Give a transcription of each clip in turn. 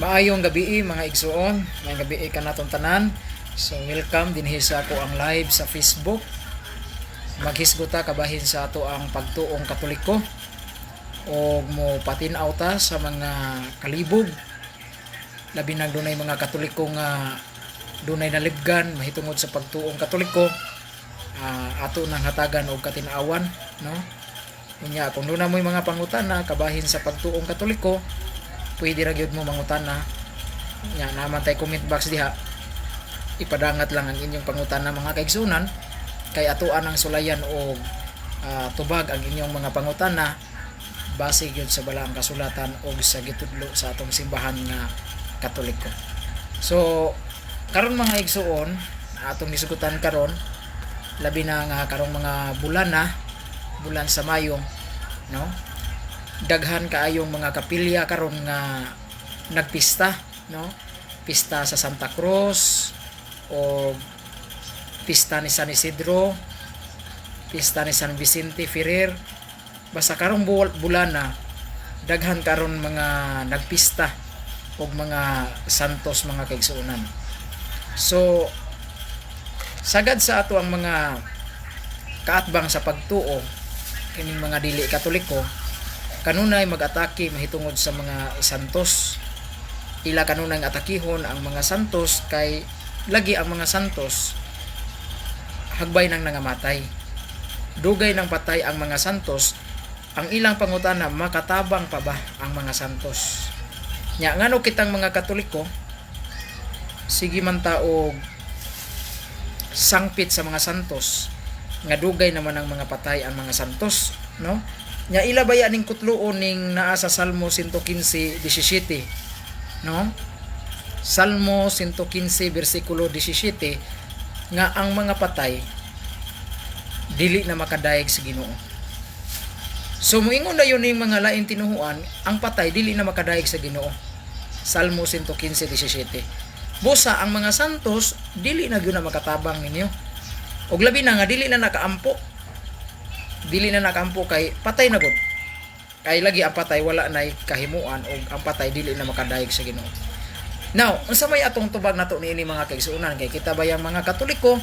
Maayong gabii, mga igsuon, maayong gabii kanatong tanan. So welcome dinhi sa akoang live sa Facebook. Maghisgota kabahin sa atoang pagtuong Katoliko og mo patin-aw ta sa mga kalibog, labi nang dunay mga Katoliko nga dunay nalibgan mahitungod sa pagtuong Katoliko, ato nang hatagan og katin-awan, no? Unya kung duna mo'y mga pangutana kabahin sa pagtuong Katoliko, pwede ra gyud mo mangutana nya. Naman tay comment box diha, ipadangat lang ang inyong pangutana, mga kaigsunan, kay atoa nang sulayan og tubag ang inyong mga pangutana base gyud sa Balaang Kasulatan og sa gitudlo sa atong simbahan nga Katoliko. So karon, mga igsuon, atong gisugutan karon, labi na nga karong mga bulan na, bulan sa Mayo, no? Daghan kaayong mga kapilya karon nga nagpista, no? Pista sa Santa Cruz o pista ni San Isidro, pista ni San Vicente Ferrer. Basta karong bulan na, daghan karon mga nagpista og mga santos, mga kaigsuonan. So sagad sa ato ang mga kaatbang sa pagtuo, kining mga dili Katoliko kanunay mag-atake mahitungod sa mga santos. Ila kanunay atakihon ang mga santos kay lagi ang mga santos hagbay nang nangamatay, dugay nang patay ang mga santos. Ang ilang pangutana, makatabang pa ba ang mga santos? Nya ngano kitang mga Katoliko sige man ta og sangpit sa mga santos nga dugay naman ang mga patay ang mga santos, no? Nya ila baya ning kutluon ning naa sa Salmo 115:17, no? Salmo 115 bersikulo 17, nga ang mga patay dili na makadayeg sa Ginoo. So moingon na yun ning mga lain tinuhuan, ang patay dili na makadayeg sa Ginoo. Salmo 115:17. Busa ang mga santos dili na gyud na makatabang ninyo. Og labi na nga dili na nakaampo. Dili na nakaampo kay patay na gud. Kay lagi ang patay wala nay kahimuan og ang patay dili na makadayeg sa Ginoo. Now, unsa may atong tubag nato niini, mga kaigsuonan? Kay kita bayang mga Katoliko,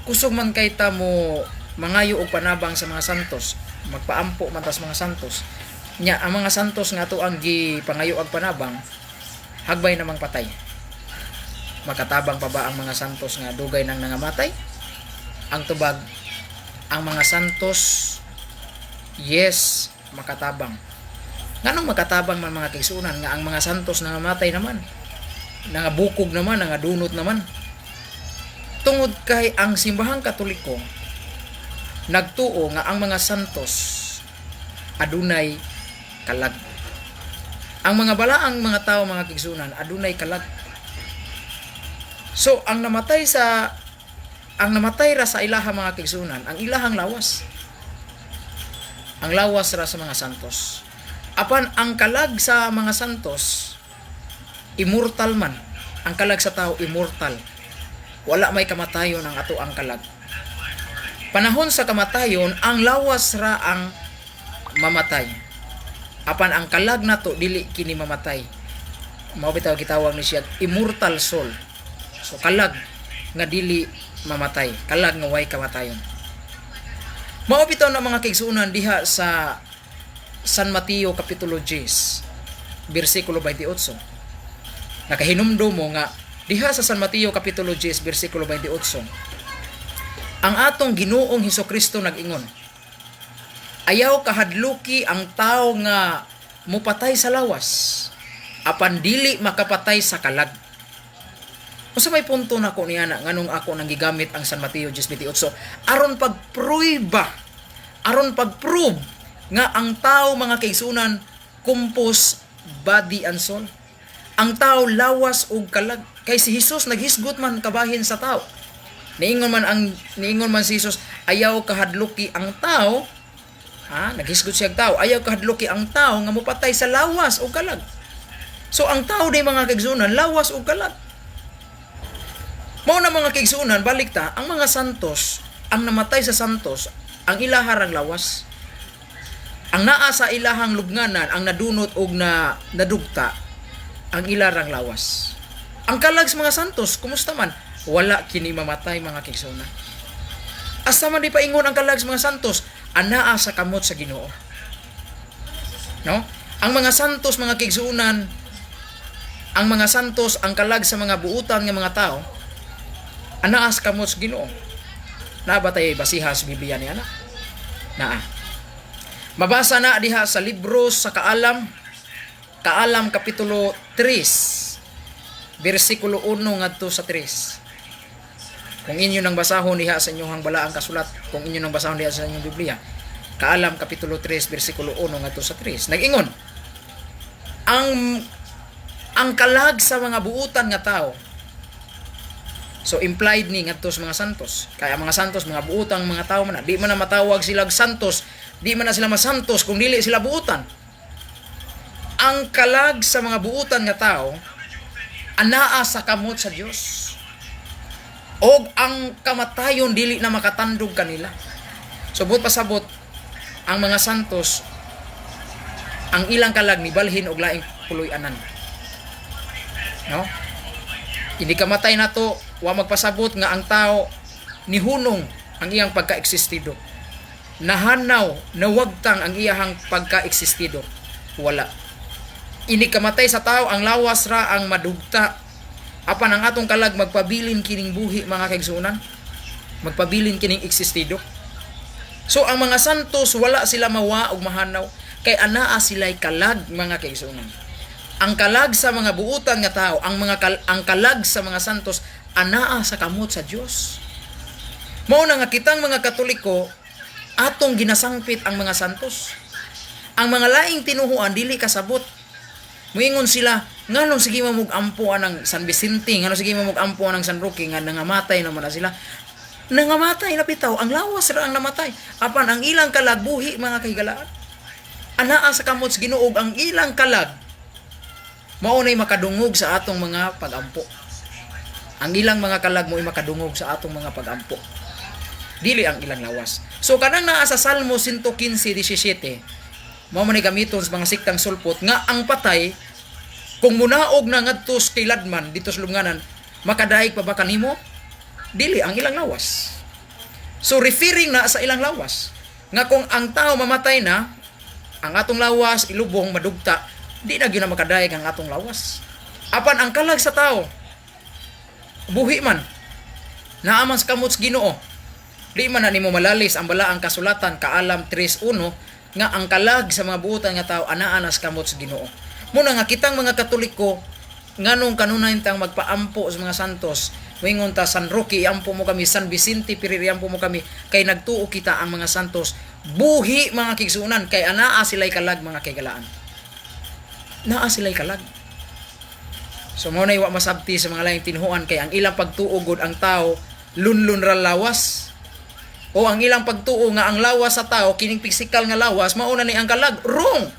kusog man kay ta mo mangayo og panabang sa mga santos, magpaampo man ta sa mga santos. Nya ang mga santos nga ato ang gipangayo og panabang, hagbay namang patay. Makatabang pa ba ang mga santos nga dugay nang nangamatay? Ang tubag, ang mga santos, yes, makatabang. Nganong makatabang man, mga kaigsuonan, nga ang mga santos nangamatay naman, nangabukog naman, nangadunot naman? Tungod kay ang Simbahang Katoliko nagtuo nga ang mga santos adunay kalag. Ang mga balaang mga tao, mga kaigsuonan, adunay kalag. So ang namatay ra sa ilaha, mga kaigsuonan, ang ilahang lawas. Ang lawas ra sa mga santos. Apan ang kalag sa mga santos immortal man. Ang kalag sa tao immortal. Wala may kamatayon ang atoang kalag. Panahon sa kamatayon, ang lawas ra ang mamatay. Apan ang kalag nato dili kini mamatay. Mao bitaw gitawag ni siya immortal soul. So kalag nga dili mamatay, kalag nga way kamatayon. Mao bitaw na, mga kaigsuonan, diha sa San Mateo kapitulo 10 bersikulo 28. Nakahinumdum mo nga diha sa San Mateo kapitulo 10 bersikulo 28, ang atong Ginoong Hesukristo nag-ingon, "Ayaw kahadluki ang tao nga mupatay sa lawas apan dili makapatay sa kalag." Unsa may punto nako niana? Nganong ako nang gigamit ang San Mateo 10:28? Aron pagprueba, aron pag-prove nga ang tao, mga kaigsunan, compose body and soul. Ang tao lawas ug kalag. Kay si Jesus naghisgot man kabahin sa tao. Niingon man si Jesus, "Ayaw kahadluki ang tao." Ha, naghisgot siya og tao. "Ayaw kahadluki ang tao nga mopatay sa lawas ug kalag." So ang tao day, mga kaigsunan, lawas ug kalag. Mao na, mga kaigsunan, balik ta, ang mga santos, ang namatay sa santos, ang ilaharang lawas. Ang naa sa ilahang lubnganan, ang nadunot og na nadugta, Ang ilarang lawas. Ang kalag sa mga santos, kumusta man? Wala kini mamatay, mga kaigsuonan. Asa man di paingon ang kalag sa mga santos? Anaa sa kamot sa Ginoo. No? Ang mga santos, mga kaigsuonan, ang mga santos, ang kalag sa mga buutan nga mga tao, anaa sa kamot sa Ginoo. Naa ba tay basiha sa Biblia ni ana? Naa. Mabasa na diha sa libro sa Kaalam, Kaalam kapitulo 3, bersikulo 1 ngadto sa 3. Kung inyo nang basahon diha sa inyong balaang kasulat, kung inyo nang basahon diha sa inyong Biblia, Kaalam kapitulo 3 bersikulo 1 ngadto sa 3. Nag-ingon, ang kalag sa mga buutan nga tao. So implied ni ngadto sa mga santos. Kaya ang mga santos, mga buutang mga tao man na. Di man na matawag sila og santos, di man na sila masantos kung dili sila buutan. Ang kalag sa mga buutan nga tao anaa sa kamot sa Dios. Og ang kamatayon dili na makatandog kanila. So buot pasabot, ang mga santos, ang ilang kalag nibalhin og laing puloy-anan. No? Hindi kamatay nato, wa magpasabot nga ang tao nihunong ang iyang pagka-existido. Nahanaw, nawagtang ang iyahang pagka-existido. Wala. Ini kamatay sa tao, ang lawas ra ang madugta. Apan ang atong kalag magpabilin kining buhi, mga kaigsuonan. Magpabilin kining existido. So ang mga santos, wala sila mawa og mahanaw kay anaa sila'y kalag, mga kaigsuonan. Ang kalag sa mga buutan nga tao, ang kalag sa mga santos anaa sa kamot sa Dios. Mao na nga kitang mga Katoliko, atong ginasangpit ang mga santos. Ang mga laing tinuhuan dili kasabot. Muingon sila, nganong sige mo ampo anang San Vicente, nganong sige mo ampo anang San Roque nga nangamatay naman na sila? Nangamatay na bitaw, ang lawas ra ang namatay. Apan ang ilang kalag buhi, mga kahigalaan. Anaa sa kamot sa Ginoo ang ilang kalag, mao nay makadungog sa atong mga pagampo. Ang ilang mga kalag mo'y makadungog sa atong mga pagampo. Dili ang ilang lawas. So kanang naa sa Salmo 115:17, mao man ni gamiton sa mga siktang sulpot nga ang patay kung munaog na ngadto sa kailadman dito sa lubnganan, makadaig pa ba kanimo? Dili ang ilang lawas. So referring na sa ilang lawas. Nga kung ang tao mamatay na, ang atong lawas ilubong, madugta, di na gyud na makadaig ang atong lawas. Apan ang kalag sa tao buhi man. Naa man sa kamot sa Ginoo. Di man na nimo malalis ang balaang kasulatan, Kaalam 3:1, nga ang kalag sa mga buutan nga tao anaa na sa kamot sa Ginoo. Muna nga kitang mga Katoliko, nganong kanunay tang magpaampo sa mga santos? Moingon ta, "San Roque, iampo mo kami. San Vicente Ferrer, iampo mo kami," kay nagtuo kita ang mga santos buhi, mga kaigsuonan, kay anaa sila'y kalag, mga kahigalaan. Naa sila'y kalag. So mao na wa masabti sa mga laing tinuhuan kay ang ilang pagtuo gud, ang tao lunlun ra lawas. O ang ilang pagtuo nga ang lawas sa tao, kining physical nga lawas, mao na ni ang kalag. Wrong.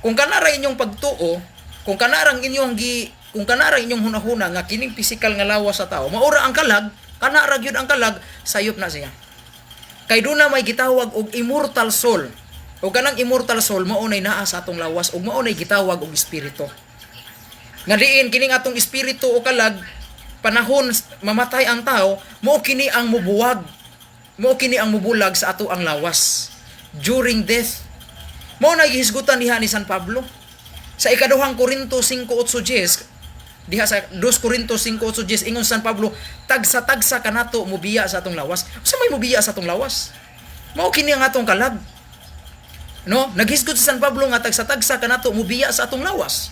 Kung kanara inyong pagtuo, kung kanara inyong hunahuna nga kining physical nga lawas sa tao, mao ra ang kalag, kana ra gyud ang kalag, sayop na siya. Kay duna may gitawag og immortal soul. O kanang immortal soul mao nay naa sa atong lawas ug mao nay gitawag og espiritu. Nga diin kining atong espiritu o kalag, panahon mamatay ang tao, mao kini ang mubuwag. Mao kini ang mubulag sa ato ang lawas during death. Mao na gihisgutan diha ni San Pablo. Sa ikaduhang Korinto 5:8, diha sa 2 Korinto 5:8, ingon San Pablo, tagsa-tagsa kanato mubiya sa atong lawas. Unsa may mubiya sa atong lawas? Mao kini ang atong kalag. No? Naghisgot si San Pablo nga tagsa-tagsa kanato mubiya sa atong lawas.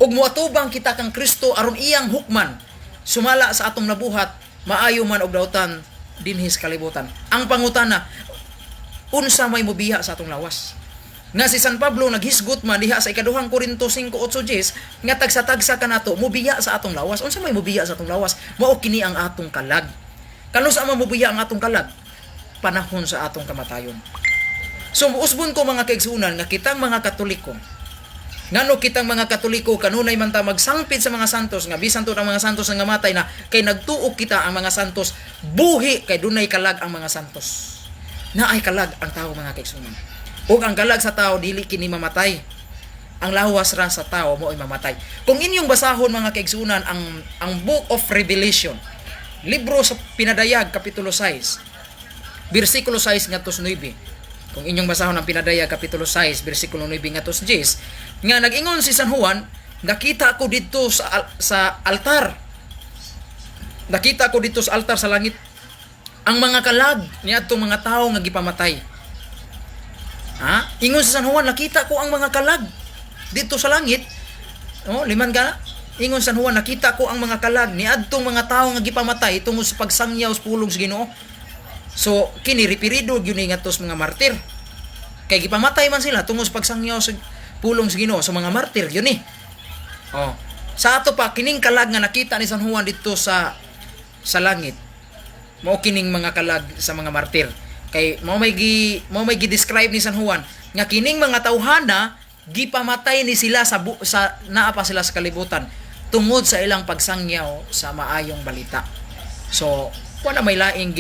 Ug moatubang kita kang Kristo aron iyang hukman sumala sa atong nabuhat, maayo man og dautan dinhi sa kalibutan. Ang pangutana, unsa may mubiya sa atong lawas? Nga si San Pablo naghisgot man diha sa ikaduhang Korinto 5:8 nga tagsa-tagsa kanato mubiya sa atong lawas. Unsa may mubiya sa atong lawas? Mao kini ang atong kalag. Kanus-a man mubiya ang atong kalag? Panahon sa atong kamatayon. So muusbon ko, mga kaigsuonan, nga kitang mga Katoliko, ngano kitang mga Katoliko kanunay man ta magsangpit sa mga santos nga bisan to ang mga santos nga namatay na, kay nagtuo kita ang mga santos buhi kay dunay kalag ang mga santos. Naay kalag ang tao, mga kaigsuonan. Ug ang kalag sa tao dili kini mamatay. Ang lawas ra sa tao mo'y mamatay. Kung inyong basahon, mga kaigsunan, ang Book of Revelation, libro sa Pinadayag, kapitulo 6, bersikulo 6 ngadto 9. Kung inyong basahon ang Pinadayag kapitulo 6 bersikulo 9 ngadto 10, nga nag-ingon si San Juan, nakita ko dito sa altar. Nakita ko dito sa altar sa langit ang mga kalag niadtong mga tawo nga gipamatay. Ha? Ingon sa San Juan, nakita ko ang mga kalag dito sa langit. Oh, liman ka. Ingon San Juan, nakita ko ang mga kalag niadtong mga tawo nga gipamatay tungod sa pagsangyaw sa pulong sa Ginoo. So, kini ripirido gyud ni ngadto sa mga martir. Kay gipamatay man sila tungod sa pagsangyaw sa pulong sa Ginoo, sa mga martir gyud ni. Oh. Sa ato pa, kining kalag nga nakita ni San Juan dito sa langit, mao kining mga kalag sa mga martir. Kay mao may gi-describe ni San Juan nga kining mga tawhana gipamatay ni sila sa naa pa sila sa kalibutan tungod sa ilang pagsangyaw sa maayong balita. So, wala may laing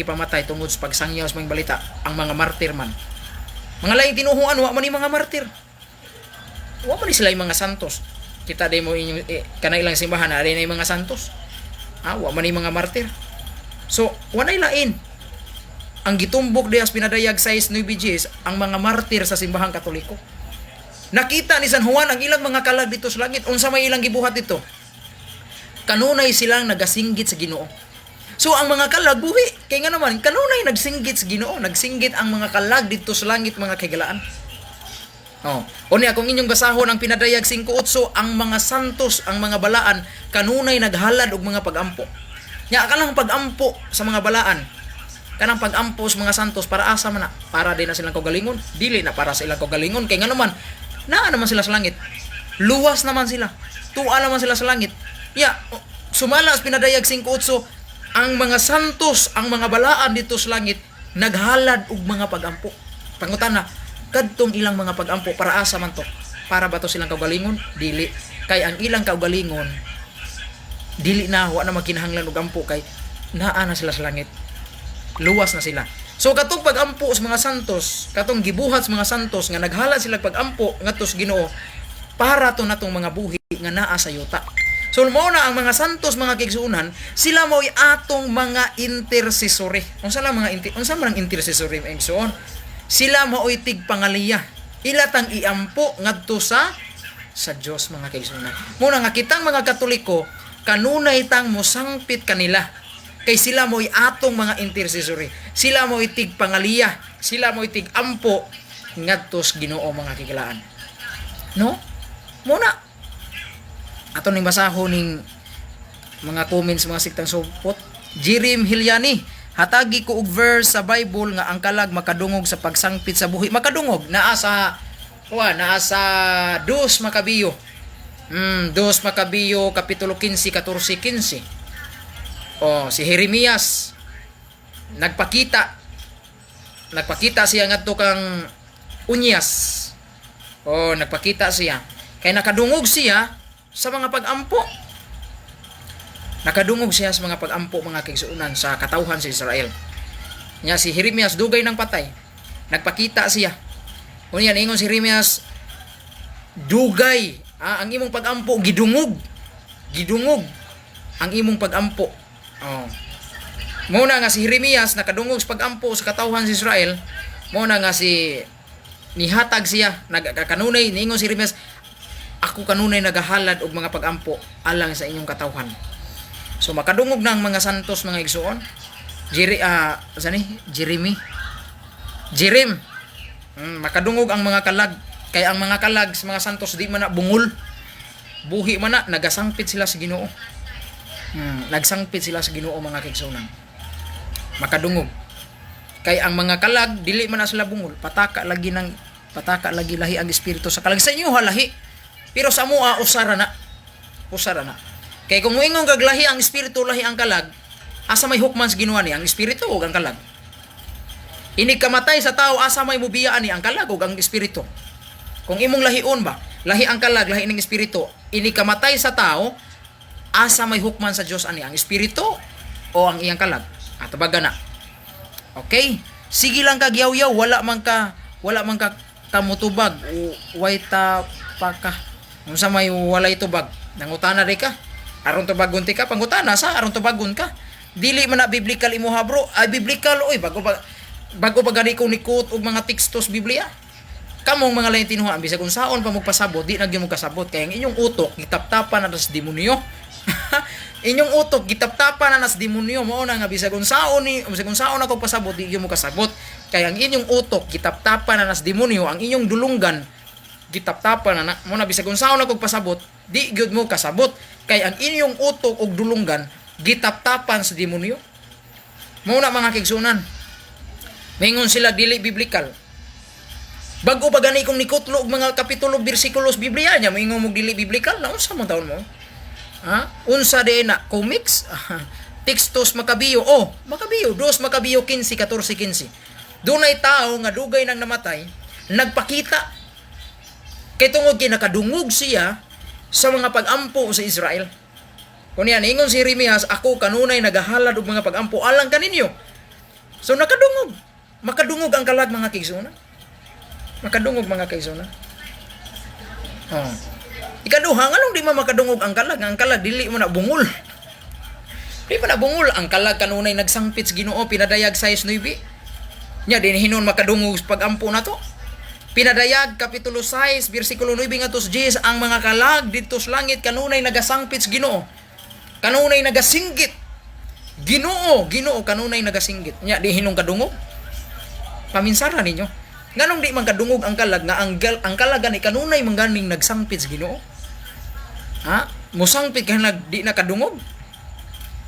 gipamatay tungod sa pagsangyaw sa maayong balita ang mga martir man. Mga laing tinuhuan, wa man ni mga martir. Wa man ni sila yung mga santos. Kita day mo inyong eh, kanang ilang simbahan na na yung mga santos. Ah, wa man ni mga martir. So, walay lain. Ang gitumbok diha sa Pinadayag 6 9 Gs, ang mga martir sa simbahang Katoliko. Nakita ni San Juan ang ilang mga kalag dito sa langit. Unsa may ilang gibuhat dito? Kanunay silang nagasinggit sa Ginoo. So ang mga kalag buhi kay nga naman kanunay nagsinggit sa Ginoo, nagsinggit ang mga kalag dito sa langit, mga kahigalaan. Oh. Unya, kung inyong basahon ang Pinadayag 5:8, ang mga santos, ang mga balaan kanunay naghalad og mga pagampo. Nya kanang pagampo sa mga balaan, kanang pagampo sa mga santos, para asa man na? Para din na silang kaugalingon? Dili na para sa ilang kaugalingon kay ngano man naa naman sila sa langit. Luwas naman sila. Tuwa naman sila sa langit. Ya, sumala sa Pinadayag 5:8, ang mga santos, ang mga balaan dito sa langit naghalad og mga pagampo. Pangutana, kadtong ilang mga pagampo para asa man to? Para ba to silang kaugalingon? Dili. Kay ang ilang kaugalingon dili na, wa na magkinahanglan og ampo kay naa na sila sa langit. Luwas na sila. So katong pagampo sa mga santos, katong gibuhat sa mga santos nga naghalad sila pagampo ngadto sa Ginoo, para to natong mga buhi nga naa sa yuta. So mao na ang mga santos, mga kaigsuonan, sila mo'y atong mga intercessory. Unsa man ang intercessory, mga igsuon? Sila mao'y tigpangaliya. Ila tang iampo ngadto sa Dios, mga kaigsuonan. Muna nga kitang mga Katoliko kanunay tang mosangpit kanila. Kay sila mo'y atong mga intercessory. Sila mo'y tigpangaliya. Sila mo'y tigampo ngadto sa Ginoo, mga kahigalaan. No? Muna ato ning basahon ning mga comments, mga siktang supot. Jirim Hilyani, hatagi ko og verse sa Bible nga ang kalag makadungog sa pagsangpit sa buhi. Makadungog naa sa kuha, naa sa Dos Makabiyo. Dos Makabiyo kapitulo 15, 14, 15. Oh, si Jeremias nagpakita siya ngadto kang Unyas. Oh, nagpakita siya. Kay nakadungog siya sa mga pag-ampo. Nakadungog siya sa mga pag-ampo, mga kaigsuonan, sa katawhan sa Israel. Nya si Jeremias dugay ng patay. Nagpakita siya. Unya niingon si Jeremias, dugay ang imong pag-ampo gidungog. Gidungog ang imong pag-ampo. Oh. Muna nga si Jeremias nakadungog sa pag-ampo sa katawhan sa Israel, muna nga si nihatag siya nagkakanunay niingon si Jeremias, ako kanunay nagahalad og mga pag-ampo alang sa inyong katawhan. So makadungog na ang mga santos, mga igsuon. Jeri sa ni Jeremy. Jerem. Makadungog ang mga kalag kay ang mga kalag sa mga santos di man na bungol. Buhi man na, nagasangpit sila sa Ginoo. Nagsangpit sila sa Ginoo, mga kaigsuonan. Makadungog. Kay ang mga kalag dili man na sila bungol, pataka lagi ng pataka lagi, lahi ang espiritu sa kalag sa inyo ha, lahi. Pero sa amoa usara na. Usara na. Kay kung moingon kag lahi ang espiritu, lahi ang kalag, asa may hukman sa Ginoo ni ang espiritu o ang kalag? Inig kamatay sa tao, asa may mubiya ani ang kalag o ang espiritu? Kung imong lahion ba, lahi ang kalag, lahi ning espiritu, inig kamatay sa tao, asa may hukman sa Dios ani ang espiritu o ang iyang kalag? Atubaga na. Okay? Sige lang kag yaw-yaw, wala man ka ka mutubag, way ta pa ka? Unsa may walay tubag? Nangutana di ka. Aron tubagon ti ka, pangutana sa aron tubagon ka. Dili man na biblical imuha, bro. Ay, biblical oy, bago pa gani ko ni quote og mga tekstos Biblia. Kamong mga lain tinuha, bisag unsaon pa mo pasabot, di na gyud mo kasabot kay ang inyong utok gitaptapan na sa demonyo. Inyong utok gitaptapan na sa demonyo. Mao na nga bisag unsaon ako pasabot, di gyud mo kasabot kay ang inyong utok gitaptapan na sa demonyo, ang inyong dulunggan gitaptapan na na. Mo na bisag unsaon ako pasabot, di gyud mo kasabot kay ang inyong utok ug dulunggan gitaptapan sa demonyo. Mao na, mga kaigsuonan. Mingon sila dili biblical. Bago pa gani kong nikutlo og mga kapitulo, bersikulos Biblia nya, moingon mo dili biblical na. Unsa man taon mo? Ha? Unsa di na comics? Tekstos Makabiyo. Oh, Makabiyo, 2 Makabiyo 15 14 15. Dunay tao nga dugay nang namatay, nagpakita kay tungod kay nakadungog siya sa mga pag-ampo sa Israel. Kunya niingon si Jeremias, "Ako kanunay nagahalad og mga pag-ampo alang kaninyo." So nakadungog. Makadungog ang kalag, mga kaigsuonan. Makadungog, mga kaigsuonan. Oh. Ikaduha, nganong di man makadungog ang kalag? Ang kalag dili mo na bungol. Di pa na bungol ang kalag, kanunay nagsangpit sa Ginoo, Pinadayag 6:9. Nya din hinon makadungog sa pag-ampo na to. Pinadayag kapitulo 6 bersikulo 9 ngadto sa 10, ang mga kalag didto sa langit kanunay nagasangpit sa Ginoo. Kanunay nagasinggit. "Ginoo, Ginoo," kanunay nagasinggit. Nya di hinong kadungog. Paminsara ninyo. Nganong di man kadungog ang kalag nga ang kalag gani kanunay man ganing nagsangpit sa Ginoo? Ha? Musangpit ka nag di na kadungog?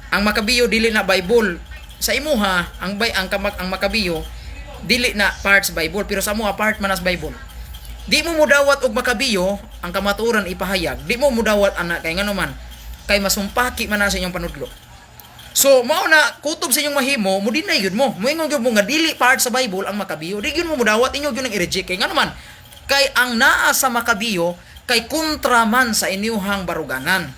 Ang Makabiyo dili na Bible. Sa imuha, ang bay ang kamak ang Makabiyo dili na parts Bible, pero sa amoa part man as Bible. Di mo mudawat og Makabiyo, ang kamatuoran ipahayag. Di mo mudawat ana kay ngano man kay masumpaki man na sa inyong panudlo. So mao na kutob sa inyong mahimo, mo dinay gyud mo. Moingon gyud mo nga dili part sa Bible ang Makabiyo. Di gyud mo mudawat, inyo gyud ang i-reject kay ngano man kay ang naa sa Makabiyo kay kontra man sa inyuhang baruganan.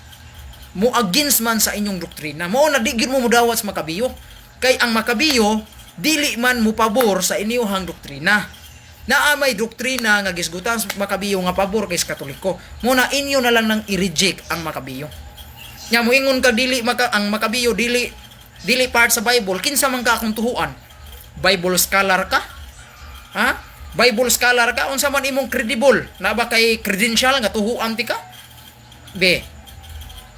Mo against man sa inyong doktrina. Mao na di gyud mo mudawat sa Makabiyo. Kay ang Makabiyo dili man mo pabor sa inyuhang doktrina. Naa may doktrina nga gisgutan sa Makabiyo nga pabor kay sa Katoliko. Mo na inyo na lang nang i-reject ang Makabiyo. Nya moingon ka dili maka, ang Makabiyo dili dili part sa Bible, kinsa man ka akong tuhuan? Bible scholar ka? Ha? Bible scholar ka? Unsa man imong credible? Na ba kay credential nga tuhuan ti ka? B.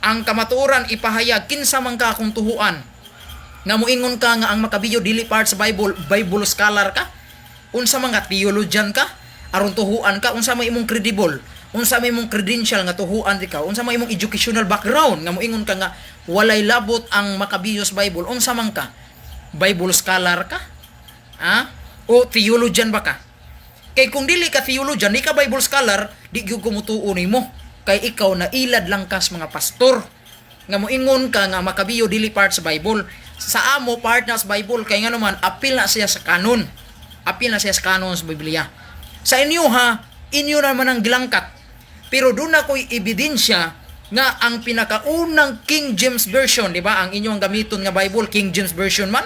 Ang kamatuoran ipahayag, kinsa man ka akong tuhuan? Nga moingon ka nga ang Makabiyo dili part sa Bible, Bible scholar ka? Unsa man nga theologian ka? Aron tuhuan ka, unsa man imong credible? Unsa may imong credential nga tuhuan ti ka? Unsa man imong educational background nga moingon ka nga walay labot ang Makabiyo sa Bible? Unsa man ka? Bible scholar ka? Ha? O theologian ba ka? Kay kung dili ka theologian, di ka Bible scholar, di gyud ko mutuo nimo. Kay ikaw na ilad lang kas mga pastor. Nga moingon ka nga Makabiyo dili part sa Bible. Sa amo part na sa Bible kay ngano man apil na siya sa canon. Apil na siya sa canon sa Biblia. Sa inyo ha, inyo naman ang gilangkat. Pero doon na ko'y ebidensya nga ang pinakaunang King James Version, di ba? Ang inyong gamiton nga Bible, King James Version man,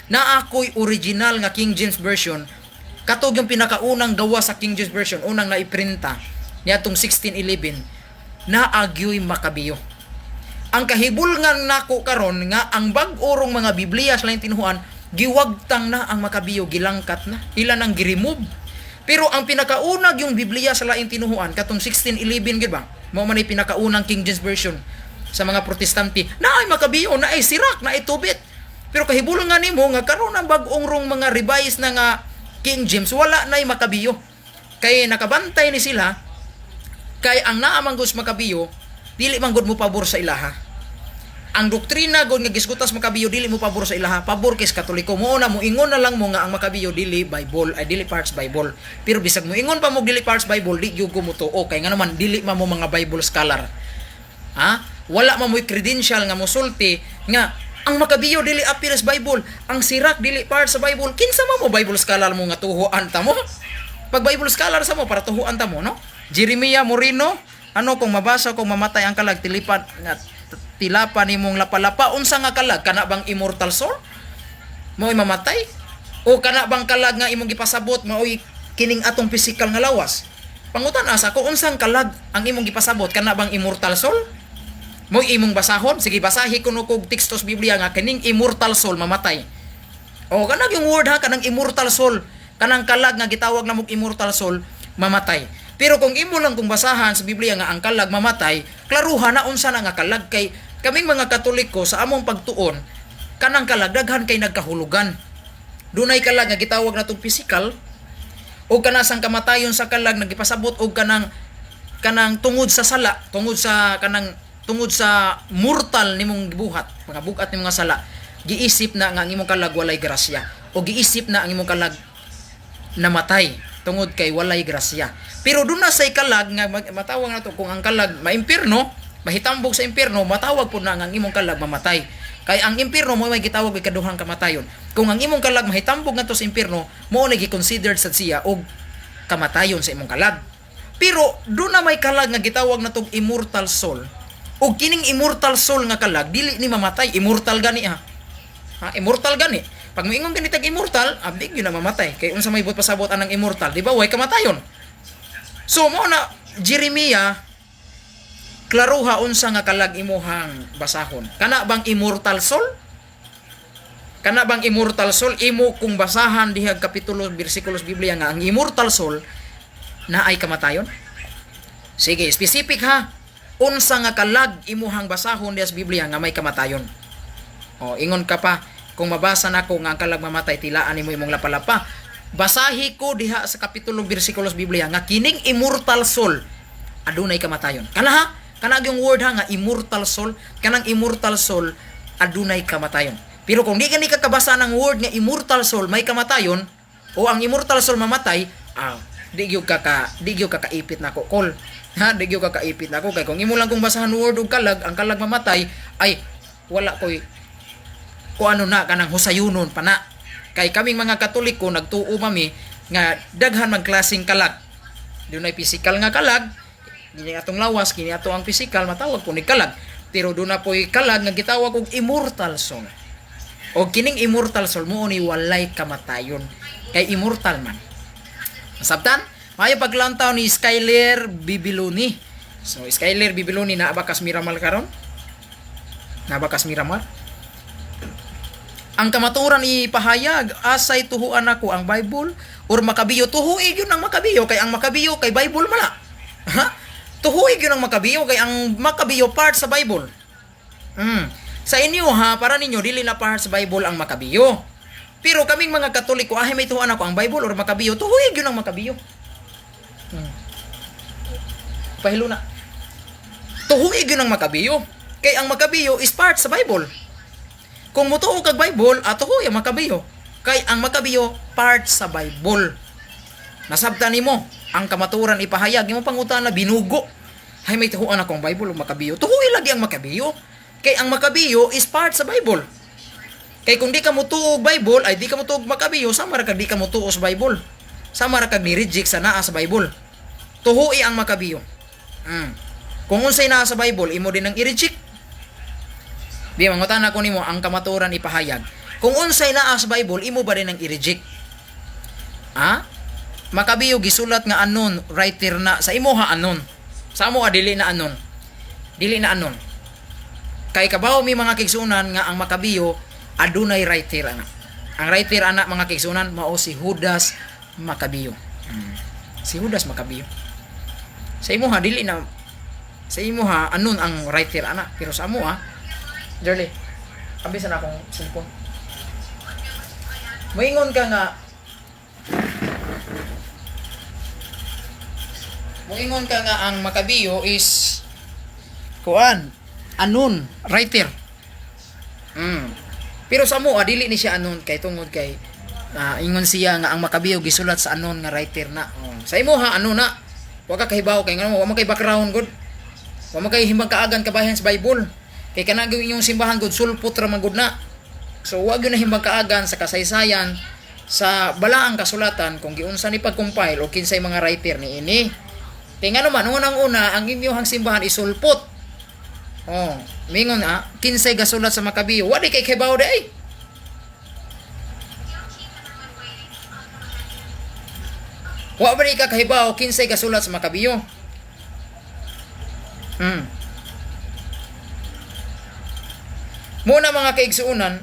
na ako'y original nga King James Version. Katog yung pinakaunang gawa sa King James Version, unang naiprinta niadtong 1611, naa gyoy Makabiyo. Ang kahibulngan nako karon nga ang bag-o rong mga Biblia sa laing tinuhuan, giwagtang na ang Makabiyo, gilangkat na, ilan ang giremove. Pero ang pinakaunag yung Biblia sa laing tinuhuan katong 1611 gyud ba? Mao man ay pinakaunang King James Version sa mga Protestante. Naay Makabiyo, naay Sirak, naay Tobit. Pero kahibulngan nimo nga karon ang bag-ong rong mga revised na nga King James, wala na'y Makabiyo. Kay nakabantay ni sila kay ang naa man gud sa Makabiyo dili man gud mo pabor sa ilaha. Ang doktrina gud nga gisgutan sa Makabiyo dili mo pabor sa ilaha, pabor kay sa Katoliko. Mo na mo ingon na lang mo nga ang Makabiyo dili Bible, ay dili parts Bible. Pero bisag mo ingon pa mo dili parts Bible, di gyud ko motuo kay nga naman dili man mo mga Bible scholar. Ha? Wala man mo'y credential nga mosulti nga ang Makabiyo dili apil sa Bible, ang Sirak dili part sa Bible. Kinsa man mo, Bible scholar mo nga tuhuan ta mo? Pag Bible scholar sa mo para tuhuan ta mo, no? Jeremiah Moreno, ano kung mabasa kung mamatay ang kalag tilipan nga tilapa nimong lapalapa? Unsa nga kalag? Kana bang immortal soul mao'y mamatay o kana bang kalag nga imong gipasabot mao'y Kining atong physical nga lawas. Pangutan asa ko, unsang kalag ang imong gipasabot? Kana bang immortal soul? Mo imong basahon? Sige, basahi kuno kog teksto sa Biblia nga kining immortal soul mamatay. O kanang yung word ha, kanang immortal soul, kanang kalag nga gitawag na mog immortal soul mamatay. Pero kung imo lang kung basahan sa Biblia nga ang kalag mamatay, klaruha na unsa na nga kalag, kay kaming mga Katoliko, sa among pagtuon, kanang kalag daghan kay nagkahulugan. Dunay kalag nga gitawag natong physical o kanasang kamatayon sa kalag nagipasabot og kanang kanang tungod sa sala, tungod sa kanang tungod sa mortal nimong gibuhat, mga bugat nimong nga sala, giisip na nga ang imong kalag walay grasya o giisip na ang imong kalag namatay tungod kay walay grasya. Pero doon na say kalag nga matawag na to, kung ang kalag maimpirno, mahitambog sa impierno, matawag po na nga ang imong kalag mamatay. Kay ang impierno mo may gitawag og ikaduhang kamatayon. Kung ang imong kalag mahitambog ngadto sa impierno, mo na gi-considered sad siya og kamatayon sa imong kalag. Pero doon na may kalag nga gitawag na tog immortal soul. Og kining immortal soul nga kalag dili ni mamatay, immortal gani ha. Ha, immortal gani. Pag moingon gani tag immortal, abdi gyud na mamatay. Kay unsa may buot pasabot anang immortal, di ba? Way kamatayon. So mo na Jeremiah, klaruha unsa nga kalag imuhang basahon. Kana bang immortal soul? Kana bang immortal soul imo kung basahan diha kapitulo bersikulos Biblia nga ang immortal soul na ay kamatayon? Sige, specific ha. Unsa nga kalag imuhang basahon diha sa Biblia nga may kamatayon? O, ingon ka pa, kung mabasa nako nga ang kalag mamatay, tilaan nimo imong lapalapa. Basahi ko diha sa kapitulo bersikulos Biblia nga kining immortal soul adunay kamatayon. Kana ha, kana yung word ha nga immortal soul, kanang immortal soul adunay kamatayon. Pero kung di ka ni kakabasa ng word nga immortal soul may kamatayon o ang immortal soul mamatay, di gyud ka kaipit nako kol. Ha, di gyud ka kaipit nako kay kung imo lang kung basahan word og kalag, ang kalag mamatay, ay wala koy kung ano na kanang husayunon pa na. Kay kaming mga Katoliko nagtuo mami nga daghan man klaseng kalag. Dunay physical nga kalag, kini atong lawas, kini ato ang physical, matawag po ni kalag. Pero doon na po'y kalag nga gitawag og immortal soul. O kining immortal soul mo ni walay kamatayon. Kay immortal man. Masabtan? Maayo paglantaw ni Skyler Bibiloni. So Skyler Bibiloni, naa ba kas Miramar karon? Naa ba kas Miramar? Ang kamatuoran ipahayag, asay tuhuan ako, ang Bible or Makabiyo? Tuhui gyud ang Makabiyo kay ang Makabiyo kay Bible man na. Ha? Tuhui gyud ang Makabiyo kay ang Makabiyo part sa Bible. Sa inyo ha, para ninyo dili na part sa Bible ang Makabiyo. Pero kaming mga Katoliko, ahay may tuhuan ako, ang Bible or Makabiyo? Tuhui gyud ang Makabiyo. Pahilo na. Tuhui gyud ang Makabiyo. Kay ang Makabiyo is part sa Bible. Kung mutuo kag Bible, ato ang Makabiyo. Kay ang Makabiyo part sa Bible. Nasabtan nimo ang kamatuoran ipahayag, imo pangutana binugo. Hay may tuhuan akong Bible ug Makabiyo. Tuhuy lagi ang Makabiyo. Kay ang Makabiyo is part sa Bible. Kay kung di ka mutuo og Bible, ay di ka mutuo og Makabiyo, sama ra kag di ka mutuo sa Bible. Sama ra kag ni-reject sa naa sa Bible. Tuhui ang Makabiyo. Kung unsay naa sa Bible, imo din ang i-reject. Di mangutana ko nimo, ang kamatuoran ipahayag. Kung unsay naa sa Bible, imo ba din ang i-reject? Ha? Makabiyo gisulat nga anon writer na sa imo ha, anon. Sa amo dili na anon. Dili na anon. Kay kabaw mi, mga kigsunan, nga ang Makabiyo adunay writer ana. Ang writer ana, mga kigsunan, mao si Judas Makabiyo. Si Judas Makabiyo. Sa imo ha dili na, sa imo ha anon ang writer ana, pero sa amo ha. Jerly, abi sa na akong cellphone. Moingon ka nga Moingon ka nga ang Makabiyo is kuan anon writer. Pero sa mo dili ni siya anon kay tungod kay ingon siya nga ang Makabiyo gisulat sa anon nga writer na. Oh. Sa imo ha ano na. Wa ka kahibaw kay ngano wa man kay background gud. Wa man kay himbang kaagan kabahin sa Bible. Kay kana gyud inyong simbahan gud sulpot ra man gud na. So wa gyud na himbang kaagan sa kasaysayan sa balaang kasulatan kung giunsa ni pag-compile o kinsay mga writer ni ini. Kay ngano man, unang-una ang inyong simbahan isulpot. Oh, mingon kinsay gasulat sa Makabiyo? Wa di kay kahibaw di ay. Wa ba ka kahibaw kinsay gasulat sa Makabiyo? Muna mga kaigsuonan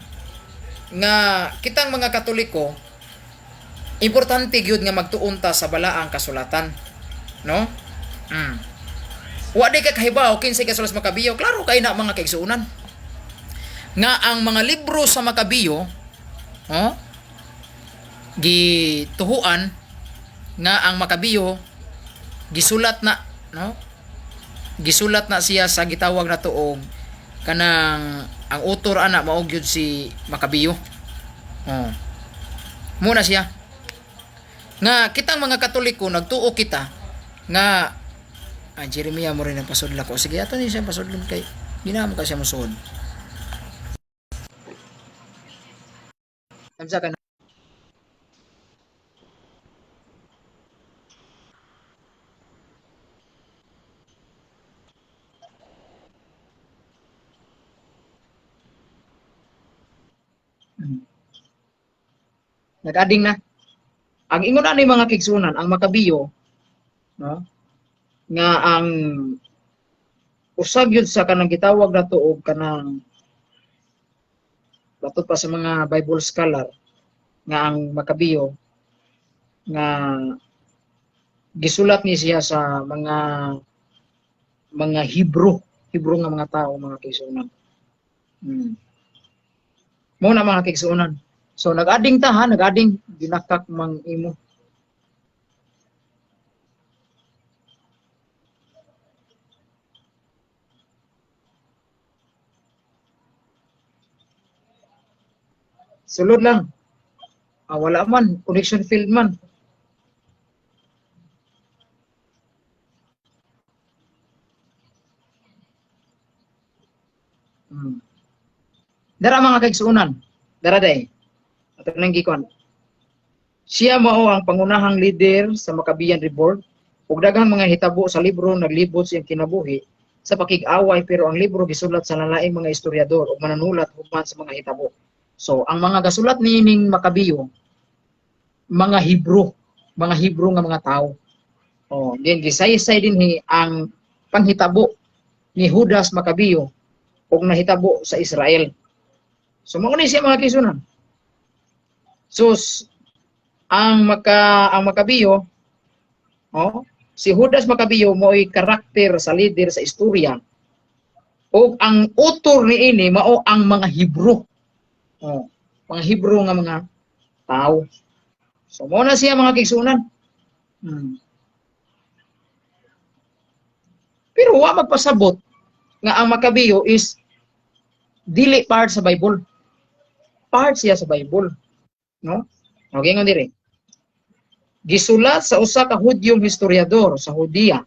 nga kitang mga Katoliko, importante gyud nga magtuon ta sa balaang kasulatan, no? Wa di ka kahibaw kinsay gasulat sa Makabiyo? Klaro kay na, mga kaigsuonan, nga ang mga libro sa Makabiyo, oh, gituhuan nga ang Makabiyo gisulat na, no? Gisulat na siya sa gitawag na tuog kanang ang author ana mao gyud si Makabiyo. Oh. Muna siya nga kitang mga Katoliko nagtuo kita nga ah, Jeremiah mo rin ang pasudla ko. Sige, ato ni siya pasudlon kay ginamo ka siya mosuod. Kamsa ka na. Nag-ading na. Ang ingon ani, mga kaigsuonan, ang Makabiyo, no? Nga ang usag yun sa kanang gitawag na og kanang batok pa sa mga Bible scholar nga ang Makabiyo nga gisulat ni siya sa mga Hebrew, Hebrew nga mga tao, mga kaigsuonan. Mo na, mga kaigsuonan. So nag-ading ta ha, nag-ading ginakak mang imo. Sulod lang. Ah, wala man, connection failed man. Dara, mga kaigsuonan. Dara day. Ato nang gikon. Siya mao ang pangunahang leader sa Maccabean Revolt ug daghang mga hitabo sa libro naglibot sa iyang kinabuhi sa pakig-away, pero ang libro gisulat sa lalaing mga istoryador ug manunulat human sa mga hitabo. So, ang mga gasulat niining Makabiyo, mga Hebrew, mga Hebrew nga mga tao. Oh, din gisaysay dinhi ang panghitabo ni Judas Maccabeyo ug nahitabo sa Israel. So mao ni siya, mga kaigsuonan. So ang Makabiyo, oh, si Judas Maccabeyo mo'y karakter sa leader sa istorya. Ug ang author niini mao ang mga Hebrew. Oh, mga Hebrew nga mga tao. So mao na siya, mga kaigsuonan. Pero wa magpasabot nga ang Makabiyo is dili part sa Bible. Part siya sa Bible. No? Okay, ngon diri. Gisulat sa usa ka Hudyong historiador sa Judea.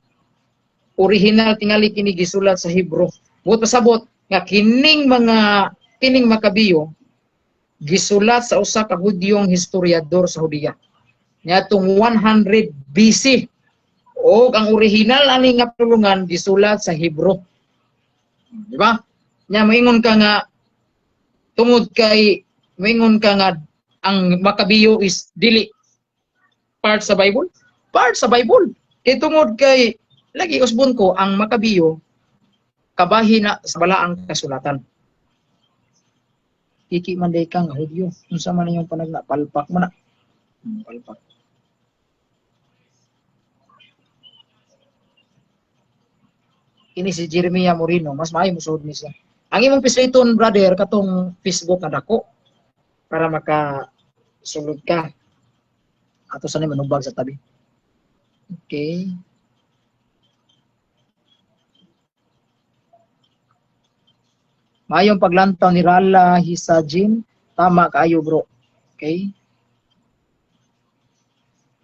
Original tingali kini gisulat sa Hebrew. Buot pasabot nga kining Makabiyo gisulat sa usa ka Hudyong historiador sa Judea niadtong 100 BC. O ang original ani nga pulungan gisulat sa Hebrew. Di ba? Nya moingon ka nga tungod kay moingon ka nga ang Makabiyo is dili part sa Bible? Part sa Bible. Kay tungod kay lagi usbon ko ang Makabiyo kabahin na sa balaang kasulatan. Kiki man day ka nga Hudyo. Unsa man inyong panagna, palpak man na. Palpak. Kini si Jeremiah Moreno, mas maayo mo suod ni siya. Ang imong pisliton, brother, katong Facebook nga dako para maka sulod ka. Ato sa ni manubag sa tabi. Okay. Mayong paglantaw ni Rala Hisajin. Tama kaayo, bro. Okay.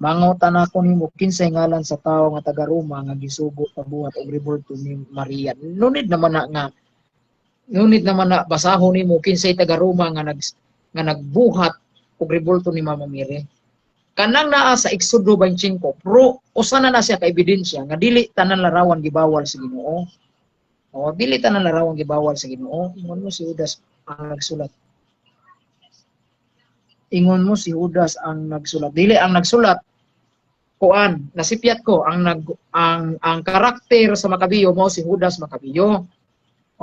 Mangutan ako nimo, kinsay ngalan sa tawo nga taga Roma nga gisugo pabuhat og rebulto ni Maria? No need naman na basahon nimo kinsay taga Roma nga nagbuhat og rebulto ni Mama Mary. Kanang naa sa Exodo 25, pro usa na na siya ka ebidensya nga dili tanan larawan gibawal sa Ginoo. O dili tanan larawan gibawal sa Ginoo. Ingon mo si Judas ang nagsulat. Ingon mo si Judas ang nagsulat. Dili ang nagsulat. Kuan, nasipyat ko ang nag ang karakter sa Makabiyo mao si Judas Makabiyo.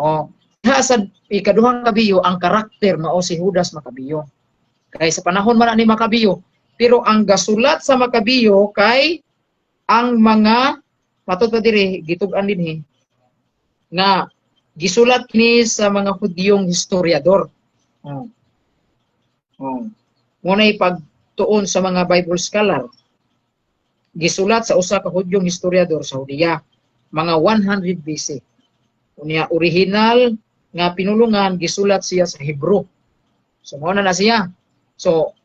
Oh, diha sa ikaduhang Makabiyo, ang karakter mao si Judas Makabiyo. Kay sa panahon man na ni Makabiyo, pero ang gasulat sa Makabiyo kay ang mga matud pa diri, gitug-an dinhi nga gisulat kini sa mga Hudyong historiador. Oh. Oh. Mao pagtuon sa mga Bible scholar, gisulat sa usa ka Hudyong historiador sa Hudiya mga 100 BC. Unya original nga pinulungan, gisulat siya sa Hebrew. So mao na na siya. So